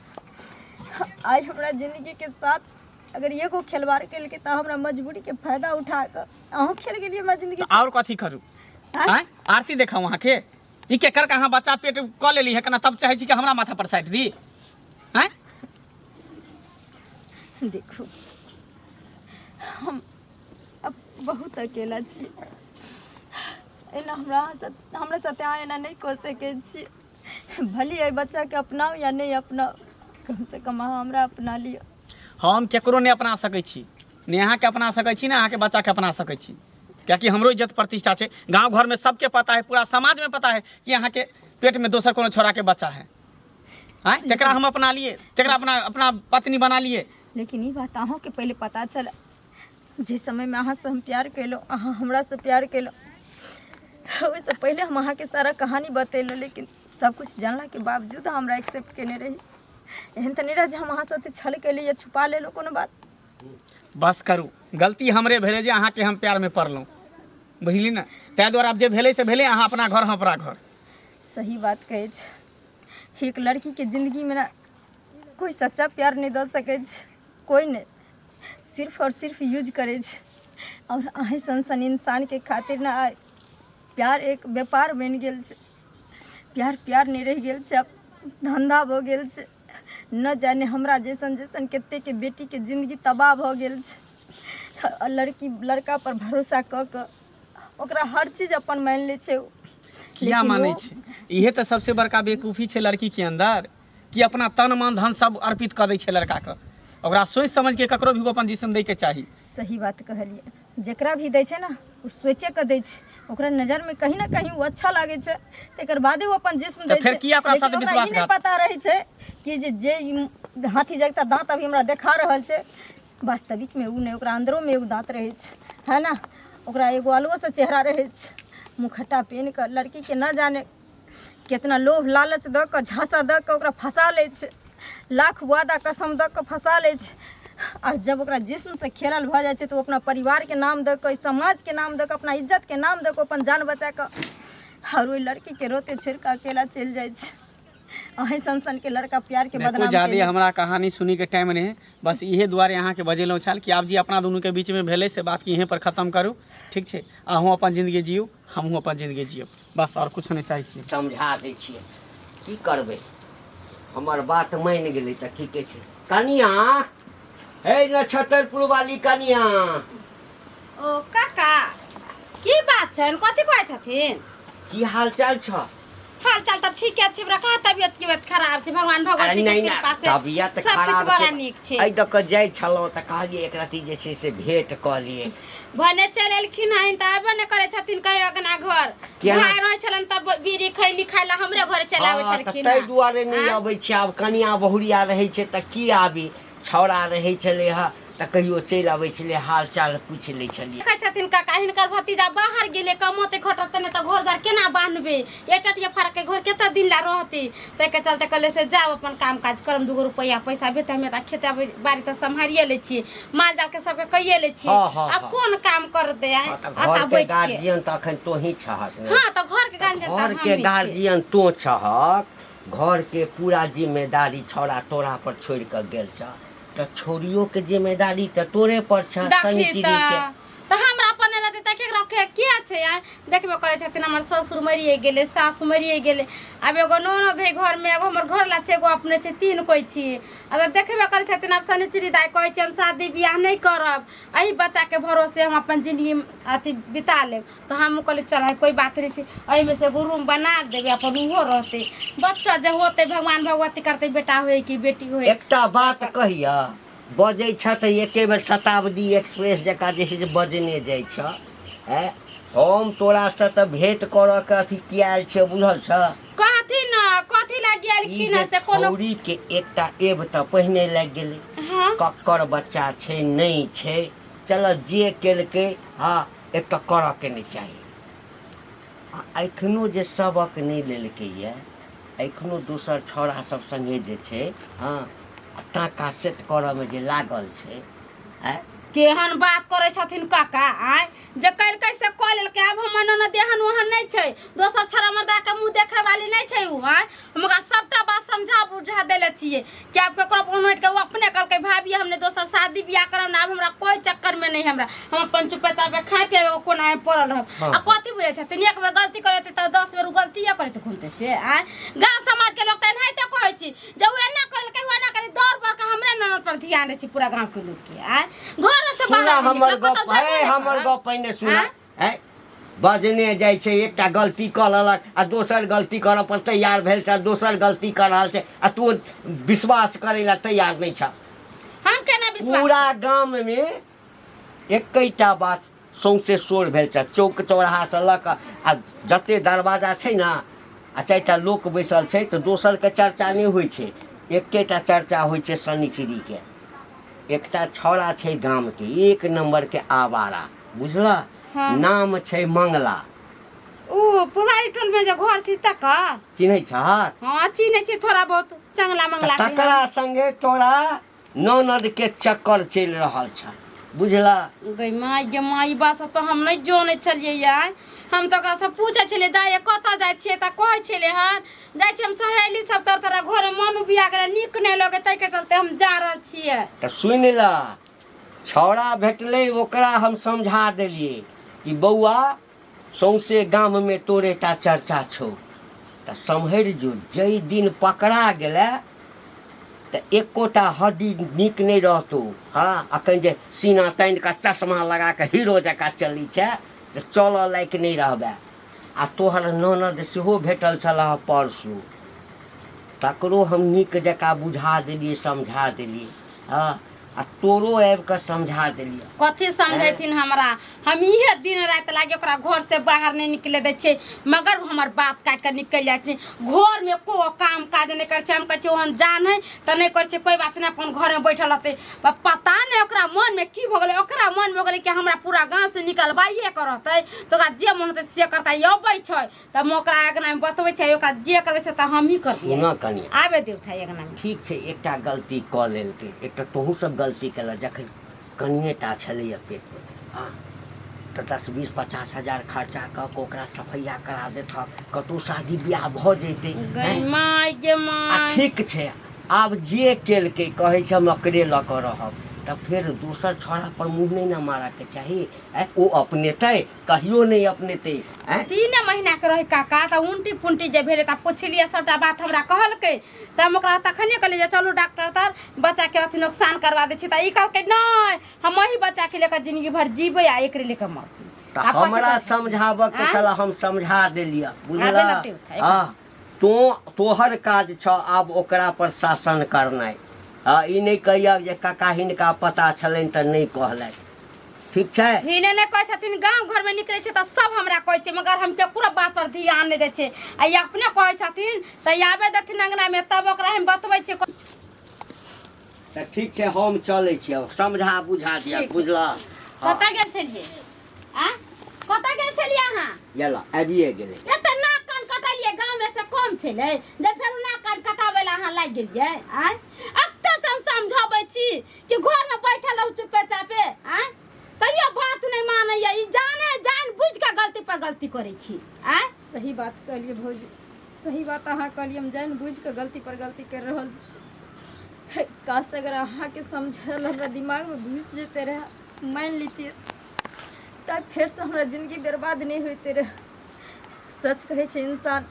[SPEAKER 3] आइ हमरा जिन्दगीके साथ अगर एगो खेलवाड़ केलकै तऽ हमरा मजबूरीके फायदा उठा कऽ अहूँ खेल गेलियै हमरा जिन्दगी।
[SPEAKER 1] तऽ आओर कथी करू? आँय, आरती देखाउ अहाँके? ई केकर के अहाँ बच्चा पेट कऽ लेली है केना, तब चाहै छी कि हमरा माथा पर साटि दी? आँय।
[SPEAKER 3] देखू, हम अब बहुत अकेला छी। एना हमरा अहाँ साथ, हमरा साथे अहाँ एना नहि कऽ सकै छी। भले एहि बच्चाके अपनाउ या नहि अपनाउ, कमसँ कम अहाँ हमरा अपना लिअ।
[SPEAKER 1] हम केकरो नहि अपना सकै छी, ने अहाँके अपना सकै छी, ने अहाँके बच्चाके अपना सकै छी, कियाकि हमरो इज्जत प्रतिष्ठा छै। गाँव घरमे सबके पता है, पूरा समाजमे पता है कि अहाँके पेटमे दोसर कोनो छोड़ाके बच्चा है। आँय, जकरा हम अपना लिए, जकरा अपना अपना पत्नी बना लिए।
[SPEAKER 3] लेकिन ई बात अहूँके पहिले पता चल, जे समयमे अहाँसँ हम प्यार केलहुँ, अहाँ हमरासँ प्यार केलहुँ, ओहिसँ पहिले हम अहाँके सारा कहानी बतेलहुँ, लेकिन सब किछु जानलाके बावजूद अहाँ हमरा एक्सेप्ट केने रही। एहन तऽ नहि रहै जे हम अहाँ साथे छल केली या छुपा लेलहुँ कोनो बात।
[SPEAKER 1] बस करू, गलती हमरे भेलै जे अहाँके हम प्यारमे पड़लहुँ, बुझली ने? ताहि दुआरे आब जे भेलै से भेलै, अहाँ अपना घर, हम अपना घर।
[SPEAKER 3] सही बात कहै छै। एक लड़कीके जिन्दगीमे ने कोइ सच्चा प्यार नहि दऽ सकै छै, कोइ नहि, सिर्फ और सिर्फ यूज करै छै। आओर अहीं सन सन इंसानके खातिर ने आइ प्यार एक व्यापार बनि गेल छै। प्यार प्यार नहि रहि गेल छै, आब धन्धा भऽ गेल छै। न जाने हमरा जैसन जैसन कतेकके बेटीके जिन्दगी तबाह भऽ गेल छै। आ लड़की लड़का पर भरोसा कऽ कऽ ओकरा हर चीज अपन मानि लै छै।
[SPEAKER 1] किया
[SPEAKER 3] लेकिन
[SPEAKER 1] मानै
[SPEAKER 3] ओ
[SPEAKER 1] छै? इहे तऽ सबसे बड़का बेवकूफी छै लड़कीके अन्दर कि अपना तन मन धन सब अर्पित कऽ दै छै लड़काके। ओकरा सोचि समझ के ककरो भी अपन जिस्म दैके चाही।
[SPEAKER 3] सही बात कहलियै। जकरा भी दै छै ने, ओ सोचे कऽ दै छै। ओकरा नजरमे कहीं ने कहीं ओ अच्छा लागै छै, तकर बादे ओ अपन जिस्म
[SPEAKER 1] तऽ
[SPEAKER 3] दै
[SPEAKER 1] फेर
[SPEAKER 3] छै।
[SPEAKER 1] किया ओकरा
[SPEAKER 3] लेकिन
[SPEAKER 1] साथ
[SPEAKER 3] ओकरा ई नहि
[SPEAKER 1] विश्वासघात?
[SPEAKER 3] पता रहै छै कि जे जे ई हाथी जगता दाँत अभी हमरा देखा रहल छै, वास्तविकमे ओ नहि, ओकरा अन्दरोमे एगो दाँत रहै छै, है ने? ओकरा एगो अलगोसँ चेहरा रहै छै। मुखट्टा पेन्ह कऽ लड़कीके न जाने केतना लोभ लालच दऽ कऽ, झाँसा दऽ कऽ ओकरा फँसा लै छै, लाख वादा कसम दऽ कऽ फँसा लै छै। आओर जब ओकरा जिस्मसँ खेलल भऽ जाइ छै तऽ ओ अपना परिवारके नाम दऽ कऽ, समाजके नाम दऽ कऽ, अपना इज्जतके नाम दऽ कऽ अपन जान बचा कऽ आओर ओहि लड़कीके रोते छोड़ि कऽ अकेला चलि जाइ छै। अहीं सन सनके लड़का प्यारके
[SPEAKER 1] देखो
[SPEAKER 3] बदनाम
[SPEAKER 1] जादे
[SPEAKER 3] केने छै।
[SPEAKER 1] हमरा कहानी सुनैके टाइम नहि है, बस इहे दुआरे अहाँके बजेलहुँ छल कि आब जे अपना दुनूके बीचमे भेलै से बात इहें पर खत्म करू, ठीक छै? अहूँ अपन जिंदगी जियू, हमहूँ अपन जिंदगी जियब, बस आओर किछु नहि चाहै छियै।
[SPEAKER 4] समझा दै छियै, की करबै, हमर बात मानि गेलै तऽ ठीके छै। कनिया हे नक्षत्रपुर वाली कनिया।
[SPEAKER 2] ओ काका, की बात छनि? कथी कहै छथिन?
[SPEAKER 4] की हाल चाल छ?
[SPEAKER 2] हाल चाल तऽ ठीके छै। हमरा कहाँ तबियत की बात खराब छै, भगवान
[SPEAKER 4] अरे
[SPEAKER 2] भगवती के
[SPEAKER 4] नहि ना
[SPEAKER 2] कृपा से
[SPEAKER 4] तबियत
[SPEAKER 2] सब किछु
[SPEAKER 4] खराब
[SPEAKER 2] बड़ा
[SPEAKER 4] के
[SPEAKER 2] नीक छै।
[SPEAKER 4] एहि दऽ कऽ जाइ छलहुँ तऽ कहलियै एक रति जे छै से भेंट कऽ लिए।
[SPEAKER 2] भने चलि एलखिन हन तऽ अयबो नहि करै छथिन कहियो अगना घर।
[SPEAKER 4] केना?
[SPEAKER 2] भाय रहै छलनि तऽ बीड़ी खैनी खाय लए हमरे घरे चलि आबै
[SPEAKER 4] हँ तऽ
[SPEAKER 2] छलखिन
[SPEAKER 4] ताहि
[SPEAKER 2] हँ।
[SPEAKER 4] दुआरे नहि
[SPEAKER 2] आँय?
[SPEAKER 4] अबै छै। आब कनिया बहुरिया रहै छै तऽ की आबी, छौड़ा रहै छलै हँ तऽ कहियो चलि अबै छलै, हाल चाल पूछि लै छलियै।
[SPEAKER 2] देखै छथिन काका, हिनकर भतीजा बाहर गेलै, कमौतै खटतै नहि तऽ घर द्वार केना बान्हबै? एक टटिया फाड़के घर कते दिन ला रहतै? ताहिके चलते कहलियै से जाउ अपन काम काज करम, दूगो रुपैआ पैसा भेटै। हमे तऽ खेत बाड़ी तऽ सम्हारिए लै छियै, माल जालके सबके कैये लै छियै।
[SPEAKER 4] हँ हँ
[SPEAKER 2] आब
[SPEAKER 4] हँ
[SPEAKER 2] कोन काम करतै?
[SPEAKER 4] हँ तऽ
[SPEAKER 2] एतऽ
[SPEAKER 4] घरके
[SPEAKER 2] बैठके
[SPEAKER 4] गार्जियन तऽ अखन तोही छहक ने।
[SPEAKER 2] हँ तऽ घरके
[SPEAKER 4] तऽ
[SPEAKER 2] गार्जियन तऽ
[SPEAKER 4] घरके
[SPEAKER 2] हमही छियै।
[SPEAKER 4] गार्जियन तों छहक, घरके पूरा जिम्मेदारी छौड़ा तोरा पर छोड़ि कऽ गेल छह, तऽ छौड़ियोके जिम्मेदारी तऽ तोरे पर छह।
[SPEAKER 2] देखी
[SPEAKER 4] शनिचरी
[SPEAKER 2] तऽ
[SPEAKER 4] के
[SPEAKER 2] तऽ हमरा अपन नहि रहतै तऽ केकरो के के छै? आँय, देखबे करै छथिन, हमर ससुर मरिए गेलै, सासु मरिए गेलै, आब एगो ननद हइ घरमे, एगो हमर घरवला छै, एगो अपने छै, तीन कोइ छियै। आ तऽ देखबे करै छथिन। आब शनिचरी दाइ कहै छै हम शादी बियाह नहि करब, एहि बच्चाके भरोसे हम अपन जिन्दगी अथी बिता लेब। तऽ हमहूँ कहलियै चल कोइ बात नहि छै, एहिमे से एगो रूम बना देबै, अपन ओहो रहतै। बच्चा जे होतै, भगवान भगवती करतै, बेटा होय कि बेटी होय।
[SPEAKER 4] एकटा बात कहिया बजै छ तऽ एके बेर शताब्दी एक्सप्रेस जकाँ जे छै से बजने जाइ छ। आँय, हम तोरासँ तऽ भेँट करऽके अथी किया आयल छियौ बुझल छ?
[SPEAKER 2] कहथिन ने कथी लए
[SPEAKER 4] ई
[SPEAKER 2] गेलखिन
[SPEAKER 4] जे
[SPEAKER 2] हँ से कोनो
[SPEAKER 4] छौड़ीके एकटा एब तऽ पहिने लागि गेलै।
[SPEAKER 2] हँ
[SPEAKER 4] कक्कर बच्चा छै नहि छै, चल जे केलकै, हँ एक तऽ करऽके नहि चाही। आ एखनो जे सबक नहि लेलकैए, एखनो दोसर छौड़ा सब सङ्गे जे छै, हँ, आ टाका सेट करऽमे जे लागल छै। आँय,
[SPEAKER 2] केहन बात करै छथिन काका? आँय, जे कलकै से कऽ लेलकै। आब हमर ननद एहन ओहन नहि छै, दोसर छड़ा मर्दा के मुँह देखै वाली नहि छै ओ। आँय, हम ओकरा सबटा बात समझा बुझा देले छियै कि आब केकरो पर उनटि के, ओ अपने कहलकै भाभी हम ने दोसर शादी बियाह करब ने, आब हमरा कोइ चक्कर में नहीं, हमरा हम अपन चुपे चापे खाए पिए एगो कोना में पड़ल रहब।
[SPEAKER 4] हाँ।
[SPEAKER 2] आ कथी बुझै छथिन, एक बेर गलती करते तऽ 10 बेर उ गलतिये करैत घूमते से? आँय, गाँव समाज के लोग तऽ एनाहिते कहै छी जे उ एना करेलकै, उ एना करेलकै, दौड़ पर के हमरे ननद पर ध्यान रहै छै पूरा गाँव के लोग के। आँय, घरो से
[SPEAKER 4] सुना
[SPEAKER 2] बाहर नहि
[SPEAKER 4] हमर
[SPEAKER 2] निकलब,
[SPEAKER 4] गप
[SPEAKER 2] कतौ जेबो
[SPEAKER 4] है
[SPEAKER 2] नहि
[SPEAKER 4] हमर
[SPEAKER 2] करब।
[SPEAKER 4] गप पहिने सुना।
[SPEAKER 2] आँय?
[SPEAKER 4] है बजने जाइ छै, एकटा गलती कऽ लेलक आ दोसर गलती करऽ पर तैयार भेल छै, दोसर गलती कऽ रहल छै आ तू विश्वास करै लए तैयार नहि छह।
[SPEAKER 2] हम केना विश्वास?
[SPEAKER 4] पूरा गाममे एकैटा बात सौंसे शोर भेल छै। चौक चौराहासँ लऽ कऽ आ जते दरवाजा छै ने आ 4टा लोक बैसल छै तऽ दोसरके चर्चा नहि होइ छै, एकेटा चर्चा होइ छै शनिचरीके। एकटा छौड़ा छै गामके, एक नम्बरके आवारा, बुझलह?
[SPEAKER 2] हाँ।
[SPEAKER 4] नाम छै मंगला।
[SPEAKER 2] उ पुरवारी टोल में जे घर छै तकर?
[SPEAKER 4] चिन्है छहक?
[SPEAKER 2] हाँ, चिन्है छी थोड़ा बहुत, चंगला मंगला के।
[SPEAKER 4] तकरा संगे तोरा ननद के चक्कर चलि रहल छ, बुझलह?
[SPEAKER 2] गई माय गे माय, ई बात सब तऽ हम नहि जानै छलियै यार। हम तऽ ओकरा से पूछै छलियै, दाइ कतऽ जाइ छियै? तऽ कहै छलै हन जाइ छियै हम सहेली सब तर, तोरा घर मे मन उबिया गेलै, नीक नहि लगै, ताहिके चलते हम जा रहल छियै।
[SPEAKER 4] तऽ सुनि ल, छौड़ा भेटलै ओकरा हम समझा देलियै कि बौआ सौंसे गाममे तोरे टा चर्चा छौ, तऽ सम्हरि जो, जाहि दिन पकड़ा गेलै तऽ एकोटा हड्डी नीक नहि रहतौ। हँ, अखन जे सीना तानि कऽ चश्मा लगा कऽ हीरो जकाँ चलै छै तऽ चलऽ लायक नहि रहबै। आ तोहर ननद सेहो भेटल छलह परसू, तकरो हम नीक जकाँ बुझा देलियै, समझा देलियै। हँ, आ तोरो आबि कऽ समझा देलियऽ।
[SPEAKER 2] कथी समझेथिन हमरा? हम इहे दिन राति लागे ओकरा घर से बाहर नहीं निकले दै छियै, मगर उ हमर बात काटि कऽ निकलि जाइ छै। घरमे एको काम काज नहि करै छै। हम कहै छियै ओहन जान है तऽ नहि करै छै, कोइ बात नहि, अपन घरमे बैठल रहतै। पता नहि ओकरा मनमे की भऽ गेलै। ओकरा मनमे हो गेलै कि हमरा पूरा गाँव से निकलबाइए के रहतै, तऽ ओकरा जे मन होतै से करतै। अबै छै तऽ हम ओकरा अङ्गनामे बतबै छियै, ओकरा जे करबै से तऽ हमही करबै।
[SPEAKER 4] सुनऽ कनिया,
[SPEAKER 2] आबे देब छै अङ्गनामे।
[SPEAKER 4] ठीक छै, एकटा गलती कऽ लेलकै, एकटा तोहूँ सब गलती केलह। जखन कनिएटा छलैए पेटमे हँ तऽ 10 20 50 हजार खर्चा कऽ कऽ ओकरा सफैया करा देतहक, कतहु शादी बियाह भऽ जैतै।
[SPEAKER 2] गै
[SPEAKER 4] आँय?
[SPEAKER 2] माय गे
[SPEAKER 4] आ
[SPEAKER 2] माय,
[SPEAKER 4] ठीक छै, आब जे केलकै, कहै छै हम ओकरे लऽ कऽ रहब, तऽ फेर दोसर छौड़ा पर मुँह नहि ने मारऽके चाही। आँय, ओ अपनेतै? कहियो नहि अपनेतै। आँय,
[SPEAKER 2] 3 महीना के रहै काका तऽ उल्टी पुल्टी जे भेलै तऽ पुछलियै, सबटा बात हमरा कहलकै। तऽ हम ओकरा तखने कहलियै जे चलू डॉक्टर तर, बच्चाके अथी नुकसान करवा दै छी। तऽ ई कहलकै नहि, हम एही बच्चाके लऽ कऽ जिंदगी भरि जीबै आ एकरे लऽ कऽ मरबै।
[SPEAKER 4] तऽ
[SPEAKER 2] आ कथी
[SPEAKER 4] हमरा
[SPEAKER 2] कहै छथिन?
[SPEAKER 4] समझाबऽके
[SPEAKER 2] आँय?
[SPEAKER 4] छलए, हम समझा देलियऽ,
[SPEAKER 2] आबे
[SPEAKER 4] बुझलऽ?
[SPEAKER 2] ने ते उठा।
[SPEAKER 4] हँ, तोँ तोहर काज छऽ आब ओकरा पर शासन करनाइ। हँ, ई नहि कहियऽ जे काका हिनका पता छलनि तऽ नहि कहलथि। ठीक छै?
[SPEAKER 2] हिने नहि कहै छथिन, गाँव घरमे निकलै छै तऽ सब हमरा कहै छै, मगर हम केकरो बात पर ध्यान नहि दै छियै। आ ई अपने कहै छथिन तऽ आबे देथिन अङ्गनामे, तब ओकरा हम बतबै छियै।
[SPEAKER 4] तऽ ठीक छै, हम चलै छी, आब समझा बुझा दिअ,
[SPEAKER 2] ठीक।
[SPEAKER 4] बुझलऽ? हँ।
[SPEAKER 2] कतऽ गेल छलियै? आ कतऽ गेल छलियै अहाँ?
[SPEAKER 4] गेला, आबिए गेलै।
[SPEAKER 2] एते नाक कान कटलियै गाँवमे से कम छलै जे फेर नाक कान कटाबै लए अहाँ लागि गेलियै? आँय, एते से हम समझाबै छी कि घरमे बैठल रहू चुपे चापे, आँय, तैयो बात नहि मानैया। ई जाने जान बुझि कऽ गलती पर गलती करै छी। आँय,
[SPEAKER 5] सही बात कहलियै भौजी, सही बात अहाँ कहलियै। हम जानि बुझि कऽ गलती पर गलती करि रहल छी। काश अगर अहाँके समझल हमरा दिमागमे घुसि जेतै रहए, मानि लितियै, तऽ फेरसँ हमरा जिन्दगी बर्बाद नहि होइते रहए। सच कहै छै, इंसान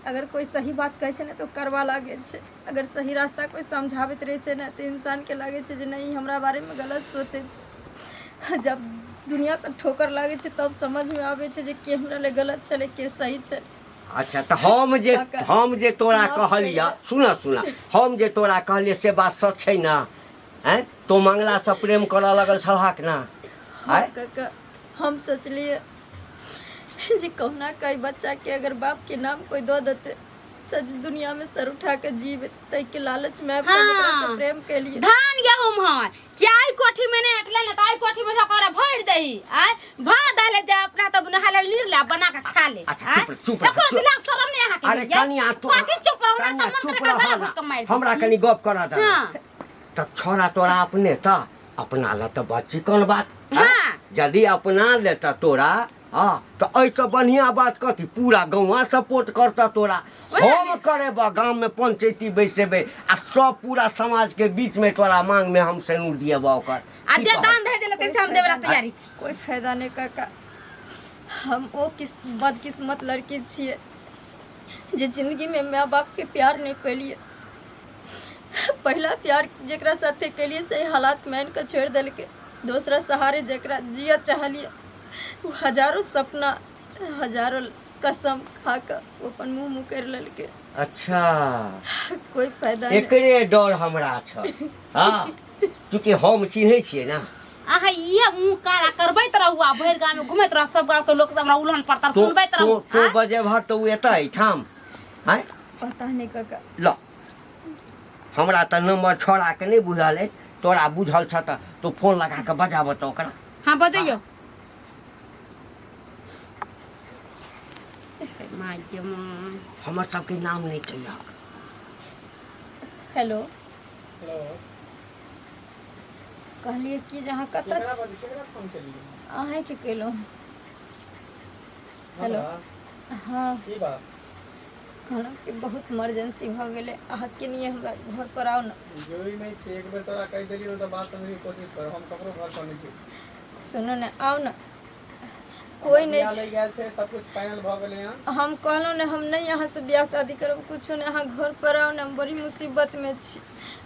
[SPEAKER 5] अगर कोइ सही बात कहै छै ने तऽ ओ करवा लागै छै। अगर सही रास्ता कोइ समझाबैत रहै छै ने तऽ इंसानके लागै छै जे नहि, ई हमरा बारेमे गलत सोचै छै। जब दुनिआँसँ ठोकर लागै छै तब समझमे आबै छै जे के हमरा लए गलत छलै, के सही छलै।
[SPEAKER 4] अच्छा, तऽ हम जे
[SPEAKER 5] काका,
[SPEAKER 4] हम जे तोरा
[SPEAKER 5] माफ
[SPEAKER 4] कहलियऽ,
[SPEAKER 5] करियऽ।
[SPEAKER 4] सुन सुन, हम जे तोरा कहलियै से बात सच छै ने? आँय, तो मंगलासँ प्रेम करऽ लगल छलहक ने?
[SPEAKER 5] हँ
[SPEAKER 4] आँय
[SPEAKER 5] काका, हम सोचलियै जे कहुना कऽ एहि बच्चाके अगर बापके नाम कोइ दऽ देतै तऽ दुनियामे सर उठा कऽ जीबै, ताहिके लालचमे आबि कऽ हम ओकरासँ प्रेम केलियै।
[SPEAKER 2] धान गेहूँ है कि आई कोठी में नहीं अटले ना, तो आई कोठी में धऽ के भर दही। आय भात दाल जे अपना तब नहा ले, नीर ले बना के खा ले।
[SPEAKER 4] अच्छा,
[SPEAKER 2] आँय?
[SPEAKER 4] चुप रह, चुप रह,
[SPEAKER 2] एको
[SPEAKER 4] चुप।
[SPEAKER 2] रत्ती लाज शरम नहीं अहाँके
[SPEAKER 4] अरे
[SPEAKER 2] होइए?
[SPEAKER 4] कनिया तू
[SPEAKER 2] कथी चुप रहू ना?
[SPEAKER 4] कनिया
[SPEAKER 2] तऽ मन
[SPEAKER 4] चुप
[SPEAKER 2] करे गला
[SPEAKER 4] रह
[SPEAKER 2] घोट के मारि दै
[SPEAKER 4] हमरा
[SPEAKER 2] छी।
[SPEAKER 4] कनि गप करऽ दे।
[SPEAKER 2] हाँ।
[SPEAKER 4] तऽ छोड़ा तोरा अपने तऽ अपना लए तऽ बड़ चिकन बात।
[SPEAKER 2] हाँ।
[SPEAKER 4] यदि अपना ले तऽ तोरा हँ तऽ एहिसँ बढ़िआँ बात कथी? पूरा गौआँ सपोर्ट करतऽ तोरा। हम करेबऽ, गाममे पंचैती बैसेबै आ सब पूरा समाजके बीचमे तोरा मांगमे हम सेनूर दिएबऽ ओकर।
[SPEAKER 2] आ
[SPEAKER 4] की
[SPEAKER 2] जे
[SPEAKER 4] कहब?
[SPEAKER 2] दान दहेज लेतै से हम देबै ला तैयारी छी।
[SPEAKER 5] कोइ फायदा नहि काका, हम ओ किस बदकिस्मत लड़की छियै जे जिन्दगीमे माय बापके प्यार नहि पेलियै। पहिला प्यार जकरा साथे केलियै से हालातमे आनि कऽ छोड़ि देलकै। दोसरा सहारे जकरा जियऽ चाहलियै, ओ हजारो सपना, हजारो कसम खा कऽ ओ अपन मुँह मुकरि लेलकै।
[SPEAKER 4] अच्छा,
[SPEAKER 5] कोइ फायदा नहि।
[SPEAKER 4] एकरे डर हमरा छल। हँ, चूँकि हम चिन्है छियै ने।
[SPEAKER 2] अहाँ इहे मुँह काला करबैत रहू आ भरि गाममे घुमैत रहू, सब गाँवके लोक हमरा उलहन पड़तर
[SPEAKER 4] तो
[SPEAKER 2] सुनबैत रहू।
[SPEAKER 4] तो तो बजेबहक तऽ ओ एतै एहिठाम? आँय,
[SPEAKER 5] पता नहि काका।
[SPEAKER 4] ल, हमरा तऽ नम्बर छोड़ाके नहि बुझल अछि, तोरा बुझल छह तऽ तू फोन लगा कऽ बजाबऽ तऽ ओकरा।
[SPEAKER 2] हाँ, बजैयौ। माय गे माय,
[SPEAKER 4] हमर सबके नाम नहि कहियक।
[SPEAKER 5] हेलो, कहलियै कि जे अहाँ कतऽ छी? अहीँके केलहुँ। हेलो, हँ, कहलहुँ कि बहुत इमरजेंसी भऽ गेलै, अहाँ कनिए हमरा घर पर आउ ने।
[SPEAKER 1] जरूरी नहि छै, एक बेर तोरा कहि देलियौ तऽ बात समझैके कोशिश कर। हम ककरो घर पर नहि छी।
[SPEAKER 5] सुनू ने, आउ ने, कोइ नहि
[SPEAKER 1] बियाह
[SPEAKER 5] छै।
[SPEAKER 1] लागि गेल छै, सब कुछ फाइनल भऽ गेलै हन।
[SPEAKER 5] हम कहलहुँ ने, हम नहि अहाँसँ बियाह शादी करब, कुछो नहि। अहाँ घर पर आउ ने, हम बड़ी मुसीबतमे छी।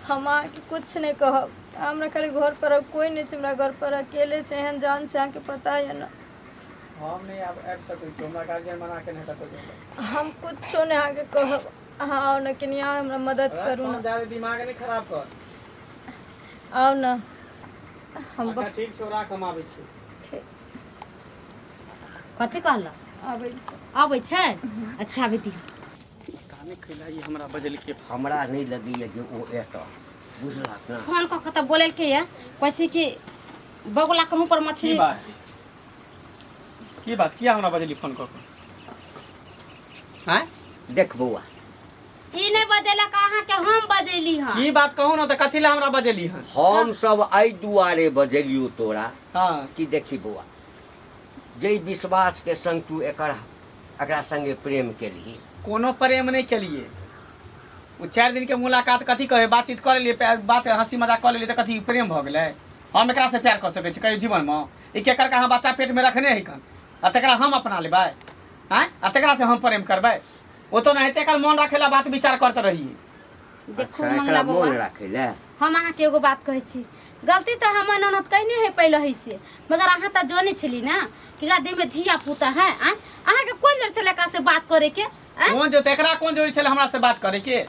[SPEAKER 5] हम अहाँके कुछ नहि कहब, अहाँ हमरा खाली घर पर आउ। कोइ नहि छै हमरा घर पर, अकेले छै, एहन जान छै, अहाँके पता यऽ ने।
[SPEAKER 1] हम नहि आबि आबि सकै छी, हमरा गार्जियन मना केने कतौ जाय लए।
[SPEAKER 5] हम कुछो नहि अहाँके कहब, अहाँ आउ ने कनि, अहाँ हमरा मदद करू
[SPEAKER 1] फोन
[SPEAKER 5] ने।
[SPEAKER 1] जादे दिमाग नहि खराब कर।
[SPEAKER 5] आउ ने। हम
[SPEAKER 1] अच्छा ठीक छौ राख हम आबै छी।
[SPEAKER 5] ठीक।
[SPEAKER 2] कथी कहलक?
[SPEAKER 5] आबै छै।
[SPEAKER 2] अबै छै? अच्छा आबै दियौ।
[SPEAKER 1] काने खैला ई हमरा बजलकै।
[SPEAKER 4] हमरा नहि लगैए जे ओ एतऽ, बुझलक ने?
[SPEAKER 2] फोन कऽ कऽ तऽ बोलेलकै ये, कहै छै कि बगुला के मुँह पर
[SPEAKER 1] की
[SPEAKER 2] मछली।
[SPEAKER 1] बात, की बात? किया हमरा बजली फोन कऽ कऽ? आँय?
[SPEAKER 4] देख बौआ,
[SPEAKER 2] ई नहि बजेलक अहाँके, हम बजेली हँ।
[SPEAKER 1] की बात कहू ने तऽ, कथी लए हमरा बजेली हन?
[SPEAKER 4] हम सब एहि दुआरे बजेलियौ तोरा
[SPEAKER 1] हँ
[SPEAKER 4] कि देखी बौआ, जाहि विश्वासके संग तू एकर एकरा संगे प्रेम केलही।
[SPEAKER 1] कोनो प्रेम नहि केलिए। ओ 4 दिन के मुलाकात कथी कहे, बातचीत कऽ लेलिए, बात हंसी मजाक कऽ लेलिए तऽ कथी प्रेम भऽ गेलै? हम एकरा से प्यार कऽ सकै छी कहियो जीवनमे? ई केकर कहाँ बच्चा पेटमे रखने है कन, आ तकरा हम अपना लेबै? आँय, आ तकरा से हम प्रेम करबै? ओ तऽ ओनाहिते काल मोन राखै ला बात विचार करते रहिए।
[SPEAKER 2] देखू
[SPEAKER 4] अच्छा, एकरा
[SPEAKER 2] मंगला बौआ,
[SPEAKER 4] मोन राखै लए।
[SPEAKER 2] हम अहाँके एगो बात कहै छी, गलती तऽ हमर ननद कहने है पहिले ही से, मगर अहाँ तऽ जानै छली ने कि एकरा देहमे धिया पुता है। आँय, अहाँके कोन जरूरत छलै एकरा से बात करे के? आँय?
[SPEAKER 1] कोन जो एकरा कोन जरूरी छलै हमरा से बात करे के?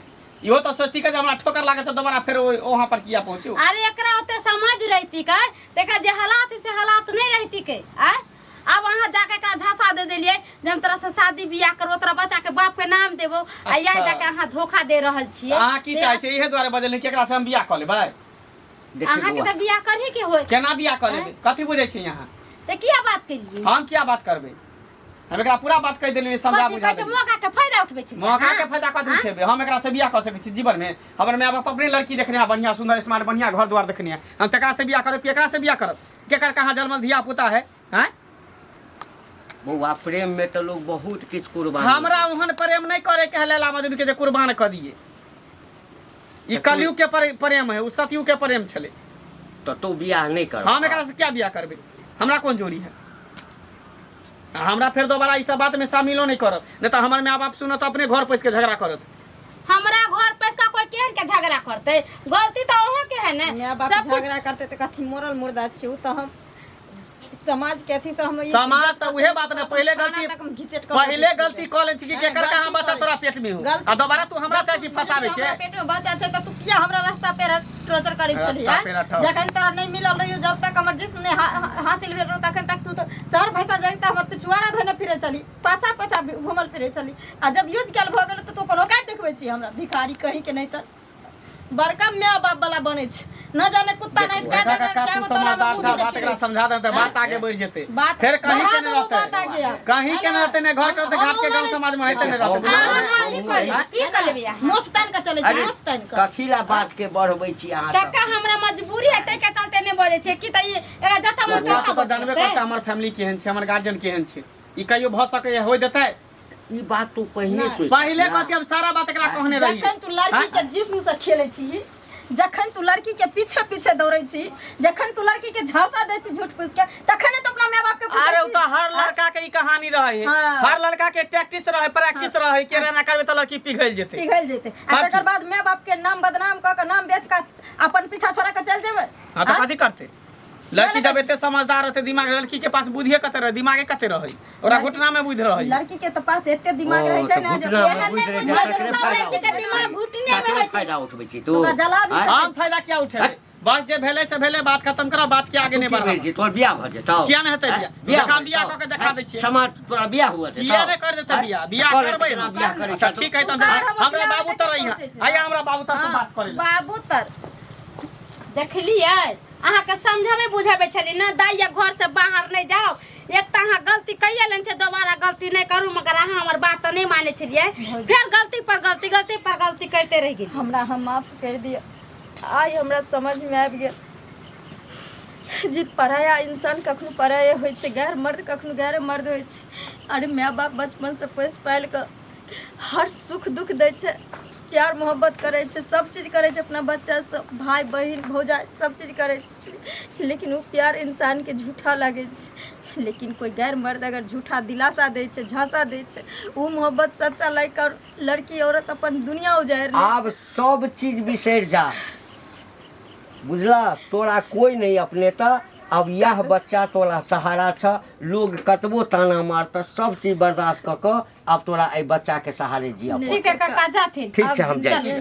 [SPEAKER 1] इहो तऽ सोचती के जे हमरा ठोकर लागत तऽ दोबारा फेर वहाँ पर किया पहुँचू।
[SPEAKER 2] अरे एकरा ओते समझ रहती के तऽ एकरा जे हालात है से हालात नहीं रहती के। आँय, आब अहाँ जाके एकरा झांसा दे देलियै जे हम तोरा से शादी बियाह करबो, तोरा बच्चा के बाप के नाम देबो, आ इएह जाके अहाँ धोखा दे रहल छियै।
[SPEAKER 1] अहाँ की चाहै छियै? इहे दुआरे बजलियै कि एकरा से हम बियाह कऽ लेबै?
[SPEAKER 4] देखी
[SPEAKER 2] अहाँके
[SPEAKER 4] बौआ,
[SPEAKER 2] तऽ बियाह करही के होय।
[SPEAKER 1] केना बियाह कऽ लेबै? कथी बुझै छियै अहाँ?
[SPEAKER 2] तऽ किया बात केलियै?
[SPEAKER 1] हम किया बात करबै? हम एकरा पूरा बात कहि देलियै, समझा
[SPEAKER 2] कथी
[SPEAKER 1] बुझा
[SPEAKER 2] कहै छै?
[SPEAKER 1] देलियै।
[SPEAKER 2] मौका के फायदा उठबै छै।
[SPEAKER 1] मौका के फायदा कथी उठेबै? हम एकरा से बियाह कऽ सकै छी जीवन में? हमर माय बाप अपने लड़की देखने है, बढ़िया सुंदर स्मार्ट बढ़िया घर द्वार देखने है। हम तकरा से बियाह करब कि एकरा से बियाह करब? केकर कहाँ जन्मल धिया पुता है? हैं?
[SPEAKER 4] बौआ, प्रेम में तऽ लोग बहुत किछु कुर्बानी।
[SPEAKER 1] हमरा ओहन प्रेम नहीं करे के है लैला मजनू के जे कुर्बान कऽ दिए। ई कलयुग के प्रेम है, ओ सतयुग के प्रेम छलै।
[SPEAKER 4] तऽ तू बियाह नहि कर।
[SPEAKER 1] हम एकरा से क्या बियाह करबै? हमरा कोन जोड़ी है? आ हमरा फेर दोबारा ई सब बात में शामिलो नहीं करब, नहीं तऽ हमर माय बाप सुनत अपने घर पैस के झगड़ा करत।
[SPEAKER 2] हमरा घर पैसा कोई केहन के झगड़ा करते? गलती तो अहाँ के है ने।
[SPEAKER 5] माय बाप
[SPEAKER 2] सब कुछ
[SPEAKER 5] झगड़ा करते तऽ कथी मरल मुर्दा छी? ओ तऽ हम समाज के अथी से हम ई
[SPEAKER 1] समाज तऽ उहे बात ने, पहिले
[SPEAKER 5] थाना
[SPEAKER 1] गलती
[SPEAKER 5] तक हम घिचेट कऽ
[SPEAKER 1] पहिले
[SPEAKER 5] घिचेट
[SPEAKER 1] गलती कऽ लै छी कि केकर कहाँ बच्चा तोरा पेट में हो,
[SPEAKER 5] गलती-
[SPEAKER 1] आ दोबारा तू हमरा चाहै छी फंसाबै के।
[SPEAKER 5] हमरा पेट में बच्चा छै तऽ तू किया हमरा रास्ता पे टॉर्चर करै छली?
[SPEAKER 1] रास्ता पेरा टॉर्चर।
[SPEAKER 5] जखन तोरा नहि मिलल रहियो, जब तक हमर जिस्म नहि हासिल भेल रहो, तखन तक तू तऽ शहर भैसा जगता हमर पिछुआरा धने फिरै छली, पाछा पाछा घूमल फिरै छली, आ जब यूज कयल भऽ गेल तऽ तू अपन औकात देखबै छी हमरा। भिखारी कहीं के नहि तऽ बड़का माय बाप वाला बनै छै, न जाने कुत्ता नहीं
[SPEAKER 1] देखा काका, तू समझदार छा, बात एकरा समझा दे तऽ बात आगे बढ़ि जेतै।
[SPEAKER 2] बात
[SPEAKER 1] फेर कहीं के
[SPEAKER 5] बढ़ा
[SPEAKER 1] नहि
[SPEAKER 5] देबो बात
[SPEAKER 1] रहतै,
[SPEAKER 5] आगे।
[SPEAKER 1] कहीं के नहि रहतै, नहि घर के रहतै, घाट के, गाँव समाज में रहतै, नहि रहतै।
[SPEAKER 2] अहाँ की कऽ की कऽ लेबै अहाँ?
[SPEAKER 5] मोछ तानि कऽ चलै छै,
[SPEAKER 4] अरे
[SPEAKER 5] मोछ तानि कऽ।
[SPEAKER 4] कथी ला बात के बढ़बै छी अहाँ सब?
[SPEAKER 2] काका, हमरा मजबूरी है ताहि के चलते नहि बजै छै कि तऽ ई एकरा जतऽ मन
[SPEAKER 1] तू
[SPEAKER 2] ततऽ
[SPEAKER 1] तऽ जानबे
[SPEAKER 2] बजतै।
[SPEAKER 1] कर हमर फैमिली केहन छै, हमर गार्जियन केहन छै। ई कहियो भऽ सकैए? होइ देतै?
[SPEAKER 4] ई बात तू पहिने सोच।
[SPEAKER 1] पहिले कथी, हम सारा बात एकरा कहने रही।
[SPEAKER 5] जखन तू लड़की के जिस्म से खेले छी, जखन तू लड़की के पीछे पीछे दौड़े छी, जखन तू लड़की के झांसा दै छी झूठ फूस के, तखन तो अपना माय बाप के पूछै
[SPEAKER 1] अरे ओ
[SPEAKER 5] छी।
[SPEAKER 1] तऽ हर लड़का के ई कहानी रहे है।
[SPEAKER 5] हाँ।
[SPEAKER 1] हर लड़का के प्रैक्टिस रहे, प्रैक्टिस रहे कि एना करबे तऽ लड़की पिघल जेतै।
[SPEAKER 5] पिघल जेतै आ
[SPEAKER 1] तब
[SPEAKER 5] तकर
[SPEAKER 1] की?
[SPEAKER 5] बाद माय बाप के नाम बदनाम कऽ के, नाम बेच के अपन पीछा छोड़ा के चल जेबै।
[SPEAKER 1] हाँ तऽ कथी करतै लड़की जब एते समझदार रहते? दिमाग लड़की के पास बुद्धिए कते रहे, दिमागे कते रहे? ओकरा घुटना में बुद्धि रहे।
[SPEAKER 5] लड़की के तो पास एते दिमाग
[SPEAKER 4] ओ,
[SPEAKER 5] रहे छै
[SPEAKER 4] तऽ
[SPEAKER 5] ने जे
[SPEAKER 4] घुटना में
[SPEAKER 2] एहन
[SPEAKER 4] बुद्धि
[SPEAKER 2] नहि
[SPEAKER 4] रहै
[SPEAKER 2] बुझल
[SPEAKER 4] छै,
[SPEAKER 2] जे
[SPEAKER 4] तकरे
[SPEAKER 2] सब
[SPEAKER 4] फायदा
[SPEAKER 2] लड़की के
[SPEAKER 4] उठबै
[SPEAKER 2] दिमाग
[SPEAKER 4] छी।
[SPEAKER 2] घुटने में
[SPEAKER 4] तकरे
[SPEAKER 2] होइ छै।
[SPEAKER 4] फायदा उठबै छी तू।
[SPEAKER 5] ओकरा जला भी
[SPEAKER 4] आँय?
[SPEAKER 1] हम फायदा क्या उठेबै? बस जे भेलै से भेलै, बात खत्म करऽ, बात के आगे
[SPEAKER 4] तू
[SPEAKER 1] नहीं
[SPEAKER 4] की
[SPEAKER 1] बढ़ाबऽ।
[SPEAKER 4] भेल छी? तोहर बियाह भऽ जेतौ?
[SPEAKER 1] किया नहि हेतै
[SPEAKER 4] आँय?
[SPEAKER 1] बियाह?
[SPEAKER 4] बियाह
[SPEAKER 1] देखा,
[SPEAKER 4] भऽ
[SPEAKER 1] बियाह
[SPEAKER 4] जेतौ?
[SPEAKER 1] कऽ के देखा
[SPEAKER 4] आँय?
[SPEAKER 1] दै छियै।
[SPEAKER 4] समाज तोरा बियाह हुआ देतौ?
[SPEAKER 1] किया नहि कर देतै
[SPEAKER 4] आँय?
[SPEAKER 1] बियाह? बियाह
[SPEAKER 4] कऽ लेतै,
[SPEAKER 1] करबै
[SPEAKER 4] केना
[SPEAKER 1] हम।
[SPEAKER 4] बियाह करै
[SPEAKER 1] अच्छा
[SPEAKER 4] छै तू?
[SPEAKER 1] ठीक है, तहन
[SPEAKER 5] तू
[SPEAKER 1] हमरा
[SPEAKER 5] हमर
[SPEAKER 1] हमरा
[SPEAKER 5] बियाह
[SPEAKER 1] बाबू तर
[SPEAKER 5] हेतै
[SPEAKER 1] अइहा।
[SPEAKER 5] तऽ
[SPEAKER 1] आइया हमरा बाबू तर तू बात करै ला।
[SPEAKER 5] बाबू तर।
[SPEAKER 2] देखलियै, अहाँके समझाबै बुझाबै छली ने दाइ, या घरसँ बाहर नहि जाउ, एक तऽ अहाँ गलती कैये लेने छै, दोबारा गलती नहि करू, मगर अहाँ हमर बात तऽ नहि मानै छलियै, फेर गलती पर गलती, गलती पर गलती करिते रहि गेलियै।
[SPEAKER 5] हमरा अहाँ माफ करि दिअ। आइ हमरा समझमे आबि गेल जे पराया इंसान कखनो पराये होइ छै, गैर मर्द कखनो गैर मर्द होइ छै। अरे माय बाप बचपनसँ पोसि पालि कऽ हर सुख दुख दै छै, प्यार मोहब्बत करै छै, सब चीज करै छै अपना बच्चासँ, भाय बहिन भौजाइ सब चीज करै छै, लेकिन ओ प्यार इंसानके झूठा लागै छै। लेकिन कोइ गैर मर्द अगर झूठा दिलासा दै छै, झांसा दै छै, ओ मोहब्बत सच्चा लागि कऽ लड़की औरत अपन दुनिया उजारि लै।
[SPEAKER 4] आब सब चीज बिसरि जा, बुझलह? तोरा कोइ नहि अपने तऽ अब इएह बच्चा तोरा सहारा छह। लोग कतबो ताना मारतह, सब चीज बर्दाश्त कऽ कऽ आब तोरा एहि बच्चाके सहारे जियऽ पड़तौ।
[SPEAKER 2] ठीक है काका, जाथिन।
[SPEAKER 4] ठीक छै, हम जाइ
[SPEAKER 2] चलू।
[SPEAKER 4] छी।